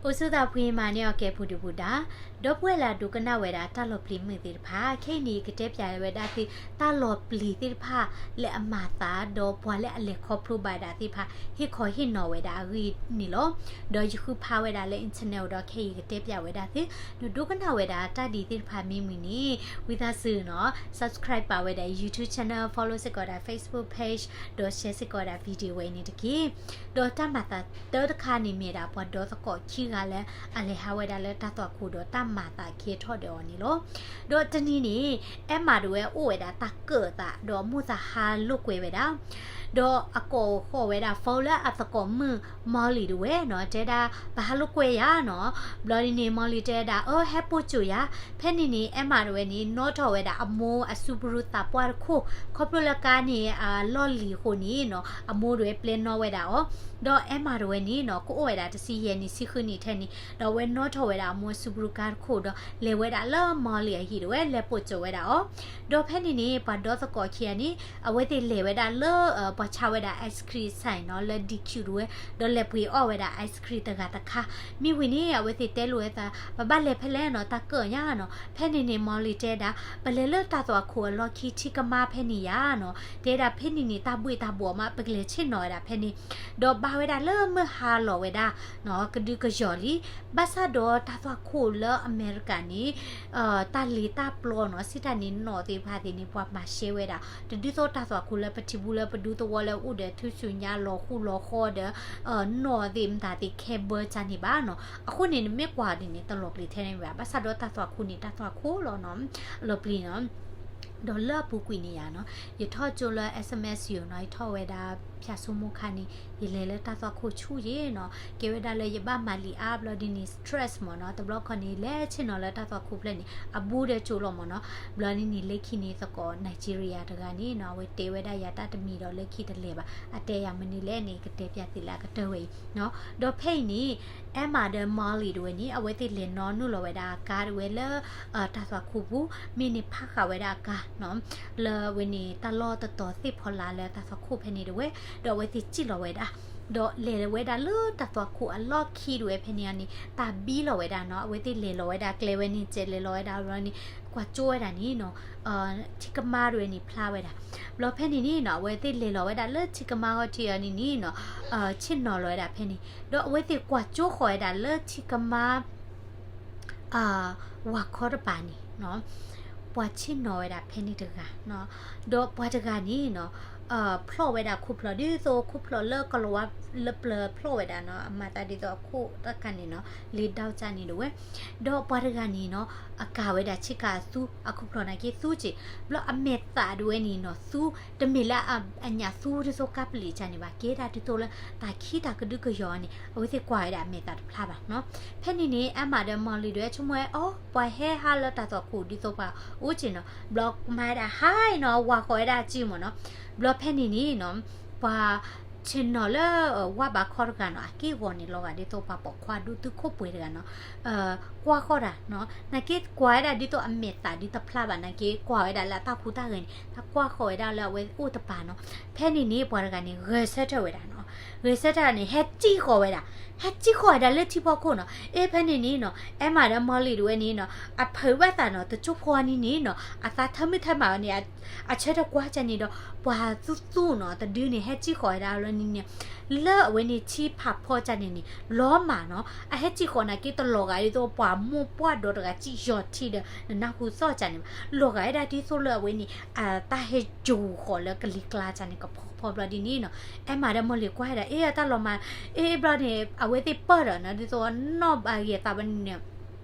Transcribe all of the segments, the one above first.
အိၣ်ဆူၣ်သးဖှံမၤန့ၢ်အီၤကဲပူၤဒုၣ်ပူၤဒါ, ဒီပုၢ်ဝဲၢ်လၢအဒိကနၣ်ဝဲဒၣ်တၢ်လီၤပျံၤမုာ်သ့ၣ်တဖၣ်, ခဲအံၤန့ၣ် ယကတဲပၠးဝဲဒၣ်သု တၢ်လီၤပျံၤသ့ၣ်တဖၣ်လၢအမၤသး ဒီးပှၤလၢအလဲၤခီဖျိဘၣ်ဒၣ်သ့ၣ်တဖၣ် ဟ့ၣ်ခီဟ့ၣ်နီၤဝဲဒၣ်အဂ့ၢ်န့ၣ်လီၤ. ဒီးယဃုဖးဝဲဒၣ်လၢ internet ဒီးခဲအံၤယကတဲပၠးဝဲဒၣ်သု, နဒိကနၣ်ဝဲဒၣ်တၢ်ဒ်သ့ၣ်တဖၣ်မ့ၢ်မုာ်န့ၣ် ဝံသးစူၤနီၤ subscribe ပာ်ဝဲဒၣ် YouTube channel, follow စ့ၢ်ကီးဒၣ် Facebook page, ဒီး share စ့ၢ်ကီးဒၣ် video ဝဲအံၤန့ၣ်တက့ၢ်. ဒီးတၢ်မၤသးတၢတခါန့ၣ်မ့ၢ်ဒၣ် ပှၤဒီသကိးခံဂၤလၢအလဲၤဟးဝဲဒၣ်လၢတၢ်သွၣ်ခိၣ်ဒီးတၢ်မၤသးကဲထီၣ်ဒီးအီၤန့ၣ်လီၤ. ဒီးတနံၤန့ၣ် အဲၣ်မးဒၣ်ဝဲအိၣ်ဝဲဒၣ်တၢ်ကၢၣ်အသး ဒီးမိၢ်သးဟးလိာ်ကွဲဝဲဒၣ် ဒီးအကိးဃီၤဝဲဒၣ် phone လၢအသကိးမုၣ် Molly ဒၣ်ဝဲနီၤ, တဲဒၣ် ပဟးလိာ်ကွဲယၤနီၤ. ဘျီဒ်န့ၣ် Molly တဲဒၣ် အၢ ဟဲပိာ်စိာ်ယၤ. ဖဲန့ၣ်န့ၣ် အဲၣ်မးဒၣ်ဝဲန့ၣ် နီၣ်ထီၣ်ဝဲဒၣ်အမိၢ်အ Subaru သးပှၢ်တခိၣ်, ခီဖျိလၢကါန့ၣ် အလီၢ်လံၤအဃိန့ၣ်နီၤ အမိၢ်ဒၣ်ဝဲပျဲနီၣ်ဝဲဒၣ်အီၤ. ဒီးအဲၣ်မးဒၣ်ဝဲန့ၣ်နီၤ ကအိၣ်ဝဲဒၣ်တဆံယဲၢ်နံၣ် ဆံဃုနံၣ်ထဲန့ၣ် ဒီးအဝဲနီၣ်ထီၣ်ဝဲဒၣ်အမိၢ်အ Subaru ကါတခိၣ်ဒီး လဲၤဝဲဒၣ်လၢ Molly အဟံၣ်ဒၣ်ဝဲ လဲၤပိာ်စိာ်ဝဲဒၣ်အီၤ. ဒီးဖဲန့ၣ်န့ၣ် ပှၤဒီသကိးခံဂၤန့ၣ် အဝဲသ့ၣ်လဲၤဝဲဒၣ်လၢ ပှၤဆါဝဲဒၣ် ice cream ဆိုင် နီၤ လၢ DQ ဒၣ်ဝဲ, ဒီးလဲၤပှ့ၤအီၣ်ဝဲဒၣ် ice cream တဂၤတခါ. မ့ၢ်ဝံၤန့ၣ် အဝဲသ့ၣ်တဲလိာ်ဝဲသး ပဘၣ်လဲၤဖဲလဲၣ်နီၤ တၢ်ကၢၣ်ညါနီၤ. ဖဲန့ၣ်န့ၣ် Molly တဲဒၣ် ပလဲၤလၢတၢ်သွၣ်ခိၣ်အလီၢ်ခံ ထံကမါဖဲန့ၣ်ယၤနီၤ. တဲဒၣ်ဖဲန့ၣ်န့ၣ် တၢ်ဘှ့ၣ်တၢ်ဘှီးမး ပကလဲၤဆ့ၣ်နီၤဝဲဒၣ်ဖဲန့ၣ်. ဒီးဘၣ်ဝဲဒၣ်လၢမုၢ်ဟါလီၤဝဲဒၣ် ကဒုကယီၤလံ. ဘၣ်ဆၣ်ဒီးတၢ်သွၣ်ခိၣ်လၢအမဲရကၤန့ၣ် တၢ်လ့တၢ်ပျီနီၤ စံးတၢ်န့ၣ်နီၣ်သ့ၣ်တဖၣ်သ့ၣ်န့ၣ် ပှၤမၤရှဲဝဲဒၣ် တဒ်သိးတၢ်သွၣ်ခိၣ်လၢပထံပူၤလၢပဒူသဝီလၢအိၣ်ဒီးထူၣ်စုညါလီၤဃူလီၤဃီဒီး နီၣ်သ့ၣ်မတၤသ့ၣ် cable တၢ်န့ၣ်ဘၣ်နီၤ. အဃိန့ၣ် နမ့ၢ်ကွၢ်ဒ်န့ၣ် တလီၤပျံၤထဲန့ၣ်ဘၣ်. ဘၣ်ဆၣ်ဒီးတၢ်သွၣ်ခိၣ်န့ၣ် တၢ်သွၣ်ခိၣ်လီၤနီၤ လီၤပျံၤနီၤ. ဒီးလၢအပူၤကွံာ်န့ၣ်ယၤနီၤ ယထီၣ်ကၠိလၢ S M S U နီၤ ယထီၣ်ဝဲဒၣ် ဖၠၣ်စိမိၣ်ခါန့ၣ် ယလဲၤလၢတၢ်သွၣ်ခိၣ်ဆူၣ်ယဲနီၤ ကဲဝဲဒၣ်လၢယဘၣ်မၤလံာ်အါဘျီဒ်န့ၣ် stress မ့ၢ်နီၤ. တဘျီခီန့ၣ် လဲၤဆ့ၣ်နီၤလၢတၢ်သွၣ်ခိၣ်ဖျၢၣ်န့ၣ် အဘူးဒီးကၠိလီၤမ့ၢ်နီၤ. ဘျီဒ်န့ၣ် လၢခံန့ၣ်သကိး Nigeria တဂၤန့ၣ်နီၤ အဝဲတဲဝဲဒၣ်ယၤတၢ်တမံၤဒီးလၢခံတလဲၤဘၣ် အတဲယၤမနုၤလဲၣ်န့ၣ် ကတဲပၠးသုလၢအကတၢၢ်ဝဲအံၤနီၤ. ဒီးဖဲအံၤန့ၣ် အဲၣ်မးဒီး Molly ဒၣ်ဝဲန့ၣ် အဝဲသ့ၣ်လဲၤနီၣ်နုာ်လီၤဝဲဒၣ်အကါဒၣ်ဝဲလၢ တၢ်သွၣ်ခိၣ်ပူၤ မ့ၢ်န့ၣ်ဖးဃာ်ဝဲဒၣ်အကါနီၤ လၢဝဲန့ၣ် တၢ်လီၢ်တတီၤသ့ၣ်ဖီလာ်လၢတၢ်သွၣ်ခိၣ်ဖဲန့ၣ်ဒၣ်ဝဲ, ဒီးအဝဲသ့ၣ်စံၣ်လီၤဝဲဒၣ်, ဒီးလဲၤဝဲဒၣ်လၢတၢ်သွၣ်ခိၣ်အလီၢ်ခံဒၣ်ဝဲဖဲန့ၣ်န့ၣ် တၢ်ဘံလီၤဝဲဒၣ်နီၤ, အဝဲသ့ၣ်လဲၤလီၤဝဲဒၣ်ကျဲဝဲန့ၣ် ကဲလဲၤလီၤဝဲဒၣ်ဘျီန့ၣ် ကွၢ်ကၠိဝဲဒၣ်န့ၣ်နီၤ ထံကမါဒၣ်ဝဲန့ၣ်ဖျါဝဲဒၣ်, ဘျီဖဲန့ၣ်န့ၣ်နီၤ အဝဲသ့ၣ်လဲၤလီၤဝဲဒၣ်လၢထံကမါဂီၢ်ထံးအီၤန့ၣ်န့ၣ်နီၤ ဆ့ၣ်နီၤလီၤဝဲဒၣ်ဖဲန့ၣ်, ဒီးအဝဲသ့ၣ်ကွၢ်ကၠိဃီၤဝဲဒၣ်လၢထံကမါ ဝၤခီတပၤန့ၣ်နီၤ, ပှၤဆ့ၣ်နီၤဝဲဒၣ်ဖဲန့ၣ်တဂၤနီၤ, ဒီးပှၤတဂၤန့ၣ်နီၤ ဖျီၣ်ဝဲဒၣ်ခိၣ်ဖျီၣ်ဒ်သိးခိၣ်ဖျီၣ်လၢကလီၤဝါလၢပျၢၤဖျီၣ်ဝဲဒၣ်နီၤ, အမၤသးဒ်သိးအခိၣ်တၢ်ခါန့ၣ်နီၤ လ့ဒၣ်ကၢ်န့ၣ်ဒၣ်ဝဲ, ဒီးပှၤတဂၤန့ၣ်နီၤ အကၤဝဲဒၣ်ဆ့ကၤအသူ အခိၣ်ဖျီၣ်နာ်က့သူက့ၢ်, ဘျီအမဲာ်သးဒၣ်ဝဲန့ၣ်နီၤ သူ တမ့ၢ်လၢအညၣ်သူဒ်သိးကါပလံၤကၢ်န့ၣ်ဘၣ်, ကဲဒၣ်ဒ်သိးလၢတၢ်ခံတၢ်ကဒုကယီၤန့ၣ် အဝဲသ့ၣ်ကွၢ်ဝဲဒၣ်အမဲာ်သးတဖျါဘၣ်နီၤ. ဖဲန့ၣ်န့ၣ် အဲၣ်မးဒီး Molly ဒၣ်ဝဲဆိကမိၣ်ဝဲအီၤ ပှၤဟဲဟးလၢတၢ်သွၣ်ခိၣ်ဒ်သိးပှၤအိၣ်က့ၢ်နီၤ, ဘျီကမၤဝဲဒၣ်ဟါအံၤနီၤ ဝၤဃီၤဝဲဒၣ်အစုမ့ၢ်နီၤ, ဘျီဖဲန့ၣ်န့ၣ်နီၤ ပှၤဆ့ၣ်နီၤလၢ ဝၣ်ဘးခီတဂၤနီၤ အက့ၢ်ဂီၤန့ၣ်လီၤဂာ်ဒ်သိးပှၤပိာ်ခွါ ဒူသူခိၣ်ပှဲၤတဂၤနီၤ ကွၢ်ဃီၤတၢ်နီၤ, နာ်က့ကွၢ်ဝဲဒၣ်ဒ်သိးအမဲာ်သးဒ်တဖျါဘၣ် နာ်က့ကွၢ်ဝဲဒၣ်လၢအတၢ်ဟူးတၢ်ဂဲၤန့ၣ် တၢ်ကွၢ်ဃီၤဝဲဒၣ်လၢအဝဲအိၣ်တပၤနီၤ. ဖဲန့ၣ်န့ၣ် ပှၤတဂၤန့ၣ် ဂဲၤဆၢထၢၣ်ဝဲဒၣ်နီၤ, ဂဲၤဆၢထၢၣ်န့ၣ် ဟဲစံၣ်ဃီၤဝဲဒၣ်, ဟဲစံၣ်ဃီၤဝဲဒၣ်လၢထံဖီခိၣ်နီၤ. အ့ ဖဲန့ၣ်န့ၣ်နီၤ အဲၣ်မးဒီး Molly ဒၣ်ဝဲန့ၣ်နီၤ အဖုးဘၣ်သးနီၤ တကၠိဖိန့ၣ်န့ၣ်နီၤ အသးထၢမုၢ်ထၢမးဝဲန့ၣ် အဆၢထၢၣ်ကွၢ်ကၢ်န့ၣ်ဒီး ပှၤသူသူနီၤ တဒုန့ၣ် ဟဲစံၣ်ဃီၤဝဲဒၣ်လၢန့ၣ်န့ၣ် လၢအဝဲန့ၣ်ထံဖးဖီကၢ်န့ၣ်န့ၣ် လီၤမၢ်နီၤ, အဟဲစံၣ်ဃီၤနာ်က့တလီၤဂာ်ဒ်သိးပှၤမိၢ်ပှၢ်ဒီတဂၤစံၣ်ယီၤထံဒီး နနၢ်ဟူသီၣ်ကၢ်န့ၣ်ဘၣ်, လီၤဂာ်ဝဲဒၣ်ဒ်သိးလၢအဝဲန့ၣ် တၢ်ဟဲယိၤဃီၤလၢကလံၤကျါကၢ်န့ၣ် ကဖီဖီဘျီဒ်န့ၣ်နီၤ. အဲၣ်မးဒီး Molly ကွၢ်ဝဲဒၣ် အ့ အတၢ်လီၤမၢ်, အ့ ဘျီန့ၣ် အဝဲသ့ၣ်ပၢၢ်ဒီးနီၤ ဒ်သိးနီၣ်ဘၣ်ဂ့ၤသးဘၣ်န့ၣ်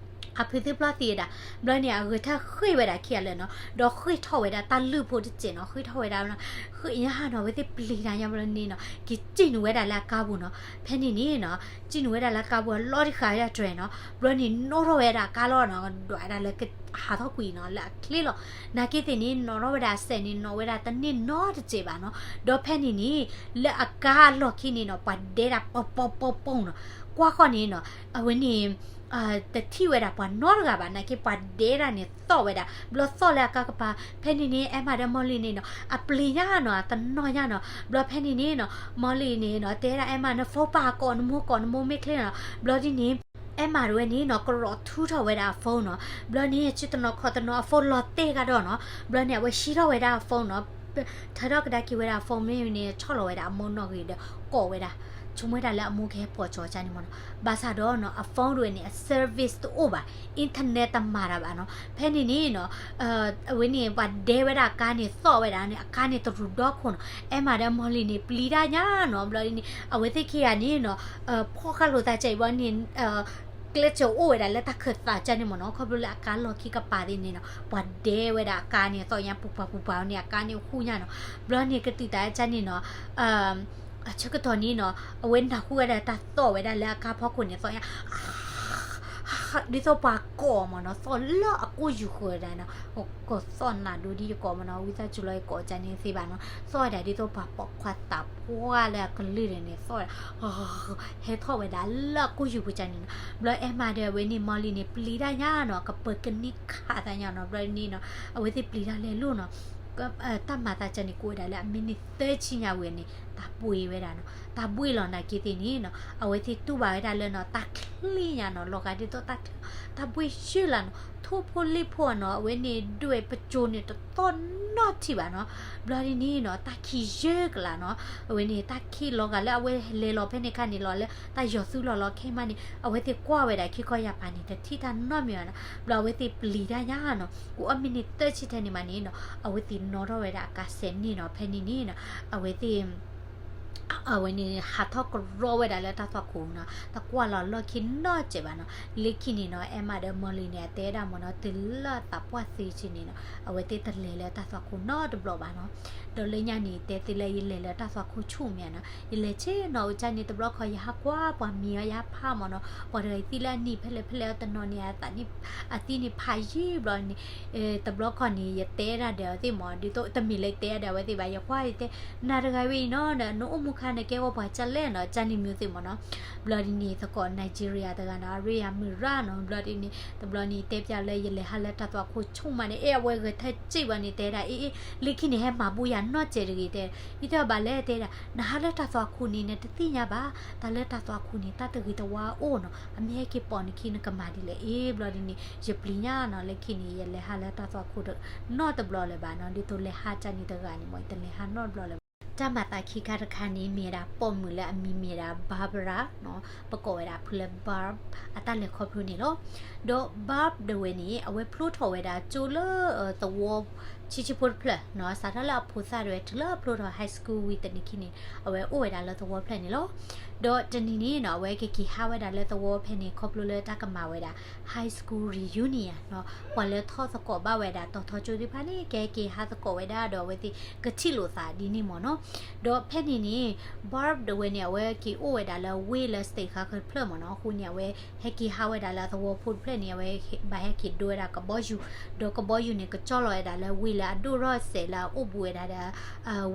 အဖုးသ့ၣ်ဖျီၣ်သ့ဝဲဒၣ်, ဘျီန့ၣ် အဂဲၤထၢၣ်ဃ့ၢ်ဝဲဒၣ်ခံဂၤလၢာ်နီၤ, ဒီးဃ့ၢ်ထီၣ်ဝဲဒၣ်တၢ်လုၢ်ဖိတစဲးနီၤ, ဃ့ၢ်ထီၣ်ဝဲဒၣ် ဃ့ၢ်ညါနီၤ အဝဲသ့ၣ်ပျံၤတၢ်ညါဘျီန့ၣ်နီၤ က့ၤစံၣ်နုာ်ဝဲဒၣ်လၢအကါပူၤနီၤ. ဖဲန့ၣ်န့ၣ်နီၤ စံၣ်နုာ်ဝဲဒၣ်လၢအကါပူၤအလီၢ်တခါဝဲဒၣ်တြဲၤနီၤ, ဘျီန့ၣ် နီၣ်ထီၣ်ဝဲဒၣ်အကါလီၤနီၤ, ဒွးဝဲဒၣ်လၢကဟးထီၣ်ကွံာ်နီၤ လၢအချ့လီၤ. နာ်က့သ့ၣ်န့ၣ် နီၣ်ထီၣ်ဝဲဒၣ်အစဲးန့ၣ် နီၣ်ဝဲဒၣ်တန့ၢ်နီတစဲးဘၣ်နီၤ. ဒီးဖဲန့ၣ်န့ၣ် လၢအကါအလီၢ်ခံန့ၣ်နီၤ ပှၤဒဲဒၣ်ပိာ်ပိာ်ပိာ်ပိာ်နီၤ, ကွၢ်ဃီၤန့ၣ်နီၤ အဝဲန့ၣ် တထံၣ်ဝဲဒၣ်ပှၤနီတဂၤဘၣ် နာ်က့ပှၤဒဲဒၣ်န့ၣ်သီၣ်ဝဲဒၣ်, ဘျီသီၣ်လၢအကါကပၤ, ဖဲန့ၣ်န့ၣ် အဲၣ်မးဒီး Molly န့ၣ်နီၤ အပျံၤညါနီၤ အတနီၣ်ညါနီၤ. ဘျီဖဲန့ၣ်န့ၣ်နီၤ Molly န့ၣ်နီၤ တဲဒၣ်အဲၣ်မး န phone ပာ်ကိးနမိၢ် ကိးနမိၢ်မ့ၢ်ချ့နီၤ. ဘျီဒ်န့ၣ် အဲၣ်မးတဝဲန့ၣ်နီၤ ကရီးထူထီၣ်ဝဲဒၣ်အ phone နီၤ. ဘျီန့ၣ် ဆ့တနီၤခီတနီၤ အ phone လီၤတဲာ်ကဒီးနီၤ. ဘျီန့ၣ် အဝဲဟံးထီၣ်ဝဲဒၣ်အ phone နီၤ. ထၢထီၣ်ကဒါက့ၤဝဲဒၣ်အ phone မ့ၢ်န့ၣ် ဆီၣ်လီၤဝဲဒၣ်အမိၢ်နီၣ်ဂံၢ်ဒီး ကိးဝဲဒၣ် ဆိကမိၣ်ဝဲဒၣ်လၢအမိၢ်ကဟဲပိာ်ကၠီကန့ၣ်မ့ၢ်နီၤ. ဘၣ်ဆၣ်ဒီးနီၤ အ phone တဝဲန့ၣ် အ service တအိၣ်ဘၣ်, internet တမၤတၢ်ဘၣ်နီၤ. ဖဲန့ၣ်န့ၣ်နီၤ အဝဲန့ၣ် ပှၤဒဲဝဲဒၣ်အကါန့ၣ် သီၣ်ဝဲဒၣ်န့ၣ် အကါန့ၣ်တရူးဒီခိၣ်နီၤ. အဲၣ်မးဒီး Molly န့ၣ် ပျံၤတၢ်ညါနီၤ. ဘျီန့ၣ် အဝဲသ့ၣ်ခံဂၤန့ၣ်နီၤ ဖီၣ်ဃာ်လိာ်သးကၢအံၤဘျီန့ၣ် ကျဲစၢၤအိၣ်ဝဲဒၣ်လၢတၢ်ခၢၣ်သးကန့ၣ်မ့ၢ်နီၤ. ခီဖျိလၢအကါလီၢ်ခံကပၤသ့ၣ်န့ၣ်နီၤ ပှၤဒဲဝဲဒၣ်အကါန့ၣ် သီၣ်ညါပူၤပၤပူၤပၤန့ၣ် အကါန့ၣ်ဟူးညါနီၤ. ဘျီန့ၣ် ကတုၤသးကန့ၣ်နီၤ အဆၢကတီၢ်န့ၣ်နီၤ အဝဲနၢ်ဟူဝဲဒၣ်တၢ်သီၣ်ဝဲဒၣ်လၢအကါဖီခိၣ်န့ၣ် သီၣ်ညါ ဒ်သိးပှၤကိးမ့ၢ်နီၤ, သီၣ်လၢအကိၢ်ယူၤဃီဒၣ်နီၤ, ကသီၣ်နးဒိဒ်ယကိးမ့ၢ်နီၤ, ဝံသးစူၤလီၤယကိးကန့ၣ်သ့ဘၣ်နီၤ, သီၣ်ဝဲဒၣ်ဒ်သိးပှၤပိာ်ခွါသးပှၢ်လၢအကလုၢ်ဒၣ်န့ၣ် သီၣ်ဝဲဒၣ် ဟဲထီၣ်ဝဲဒၣ်လၢအကိၢ်ယူၤပူၤကန့ၣ်နီၤ. ဘျီအဲၣ်မးဒီးအဝဲန့ၣ် Molly န့ၣ် ပျံၤတၢ်ညါနီၤ, ကပၢၤကန့ၢ်ခးသးညါနီၤ. ဘျီန့ၣ်နီၤ အဝဲသ့ၣ်ပျံၤတၢ်လဲၤလိၤနီၤ, တၢ်မၤသးကန့ၣ် ကအိၣ်ဝဲဒၣ်လၢအမံးနံးသၢဆံညါဝံၤန့ၣ် တၢ်ဘှ့ဝဲဒၣ်နီၤ, တၢ်ဘှ့လီၤနာ်က့သ့ၣ်န့ၣ်နီၤ, အဝဲသ့ၣ်တူၢ်ဘၣ်ဝဲဒၣ်လၢနီၤ တၢ်ချံညါနီၤ, လီၤဂာ်ဒ်သိးတၢ်ချံ တၢ်ဘှ့ယုၢ်လၢ်နီၤ, ထိၣ်ဖိလံၣ်ဖိနီၤ, အဝဲန့ၣ်ဒွဲၣ်ပစိၤန့ၣ် တသီၣ်နီတထံၣ်ဘၣ်နီၤ. ဘျီဒ်န့ၣ်နီၤ တၢ်ခံယုၢ်ကလာ်နီၤ, အဝဲန့ၣ် တၢ်ခံလီၤဂာ်လၢအဝဲလဲၤလီၤဖဲန့ၣ်ခါန့ၣ်လီၤ လၢတၢ်ယီၤသူလီၤလီၤခဲမးန့ၣ် အဝဲသ့ၣ်ကွၢ်ဝဲဒၣ်ခံခီယၢ်ပၤန့ၣ် တထံၣ်တၢ်နီတမံၤဘၣ်နီၤ. ဘျီအဝဲသ့ၣ်ပျံၤတၢ်ညါနီၤ, ကအိၣ်အမံးနံးသၢဆံထဲန့ၣ်မးန့ၣ်နီၤ, အဝဲသ့ၣ်နီၣ်ထီၣ်ဝဲဒၣ်အကါစဲးန့ၣ်နီၤ, ဖဲန့ၣ်န့ၣ်နီၤ အဝဲသ့ၣ် အဝဲန့ၣ် ဟးထီၣ်ကရီဝဲဒၣ်လၢတၢ်သွၣ်ခိၣ်နီၤ, တကွၢ်လီၤလီၢ်ခံနီတစဲးဘၣ်နီၤ. လၢခံန့ၣ်နီၤ အဲၣ်မးဒီး Molly န့ၣ် အတဲဒၣ်မ့ၢ်နီၤ တုၤလၢသးပှၢ်သ့ဆံန့ၣ်နီၤ အဝဲသ့ၣ်တလဲၤလၢတၢ်သွၣ်ခိၣ်နီတဘျီဘၣ်နီၤ. ဒီးလၢညါန့ၣ် တဲသ့လၢယလဲၤလၢတၢ်သွၣ်ခိၣ်ဆူၣ်မ့ၢ်နီၤ, ယလဲၤဆ့နီၤ အကၢ်န့ၣ် တဘျီခီ ယဟးကွၢ်ပှၤမံၤအီၤ ယဟးဖးမ့ၢ်နီၤ, ပှၤတဂၤအံၤသံလၢအနံၣ်ဖဲလဲၣ်ဖဲလဲၣ်အီၤတနီၤန့ၣ် အသးန့ၣ် အသံန့ၣ်ဖးယံာ်ဘျီန့ၣ် တဘျီခီန့ၣ် ယတဲဒၣ်ဒီးအဝဲသ့ၣ်မ့ၢ် ဒ်သိးတမ့ၢ်လၢယတဲဒၣ်ဒီးအဝဲသ့ၣ်ဘၣ်, ယကွၢ်ယတဲ နၤတဂၤဝဲအံၤနီၤ နအိၣ်မူခါနကဲဝဲပှၤကၢ်လဲၣ်နီၤ, ကၢ်န့ၣ်မ့ၢ်သ့ၣ်မ့ၢ်နီၤ. ဘျီဒ်န့ၣ် သကိး Nigeria တဂၤနီၤ အရ့ယၤမုၢ်ရၣ်နီၤ, ဘျီဒ်န့ၣ် တဘျီန့ၣ် တဲပျးလၢယလဲၤဟးလၢတၢ်သွၣ်ခိၣ်ဆူၣ်မးန့ၣ် အဲၣ် အဝဲဂဲၤထၢၣ်စံၣ်ဝဲန့ၣ် တဲဒၣ် အ့ အ့ လၢခံန့ၣ် ဟဲမၤဘူၣ်ယၤနီတစဲးတဂ့ၤတဲ, ယတဲဘၣ်လဲၣ်တဲဒၣ် နဟးလၢတၢ်သွၣ်ခိၣ်န့ၣ် နတသ့ၣ်ညါဘၣ်, တၢ်လၢတၢ်သွၣ်ခိၣ်န့ၣ် တၢ်တဂ့ၤတဝါအိၣ်နီၤ, အမ့ၢ်ဟဲက့ၤပိာ်နခံနကမၤဒ်လဲၣ် အ့ ဘျီဒ်န့ၣ် ယပျံၤညါနီၤ, လၢခံန့ၣ် ယလဲၤဟးလၢတၢ်သွၣ်ခိၣ်နီတဘျီလၢၤဘၣ်နီၤ, ဒ်သိးလဲၤဟးကၢ်န့ၣ်တဂၤန့ၣ်မ့ၢ် ယတလဲၤဟးနီတဘျီလၢၤဘၣ်. တၢ်မၤသးခံခါတခါန့ၣ် မ့ၢ်ဝဲဒၣ်ပိာ်မုၣ်လၢအမံၤမ့ၢ်ဝဲဒၣ် Barbara နီၤ, ပကိးဝဲဒၣ်ဖုလၢ Barb အတၢ်လဲၤခီဖျိန့ၣ်လီၤ. ဒီး Barb တဝဲန့ၣ် အဝဲဖျိထီၣ်ဝဲဒၣ်ကၠိလၢ သဝီဆံးဆံးဖိတဖျၢၣ်နီၤ, စးထီၣ်လၢအဖိသၣ်တဝဲ တုၤလၢအဖျိထီၣ် high school ဝံၤတနံၤခံန့ၣ် အဝဲအိၣ်ဝဲဒၣ်လၢသဝီဖျၢၣ်န့ၣ်လီၤ. ဒီးတနံၤန့ၣ်နီၤ အဝဲကက့ၤဟးဝဲဒၣ်လၢသဝီဖဲန့ၣ် ခီဖျိလၢတၢ်ကမၤဝဲဒၣ် high school reunion နီၤ, ပှၤလၢထီၣ်သကိးဘၣ်ဝဲဒၣ်တီၤထီကၠိသ့ၣ်တဖၣ်န့ၣ် ကဟဲက့ၤဟးသကိးဝဲဒၣ်ဒီးအဝဲသ့ၣ်ကထံၣ်လိာ်သးဒ်န့ၣ်မ့ၢ်နီၤ. ဒီးဖဲန့ၣ်န့ၣ် Barb တဝဲန့ၣ် အဝဲက့ၤအိၣ်ဝဲဒၣ်လၢဝ့ၢ်လၢ state ဃါဃၢၤတဖျၢၣ်မ့ၢ်နီၤ, အဃိန့ၣ် အဝဲဟဲက့ၤဟးဝဲဒၣ်လၢအသဝီဖိတဖျၢၣ်န့ၣ် အဝဲဘၣ်ဟဲက့ၤဒိဝဲဒၣ်ကဘီယူၤ, ဒီးကဘီယူၤန့ၣ် ကကၠီၣ်လီၤဝဲဒၣ်လၢဝ့ၢ်လၢအဒိၣ်ထီၣ်စဲးလၢအအိၣ်ဘူးဝဲဒၣ်ဒီး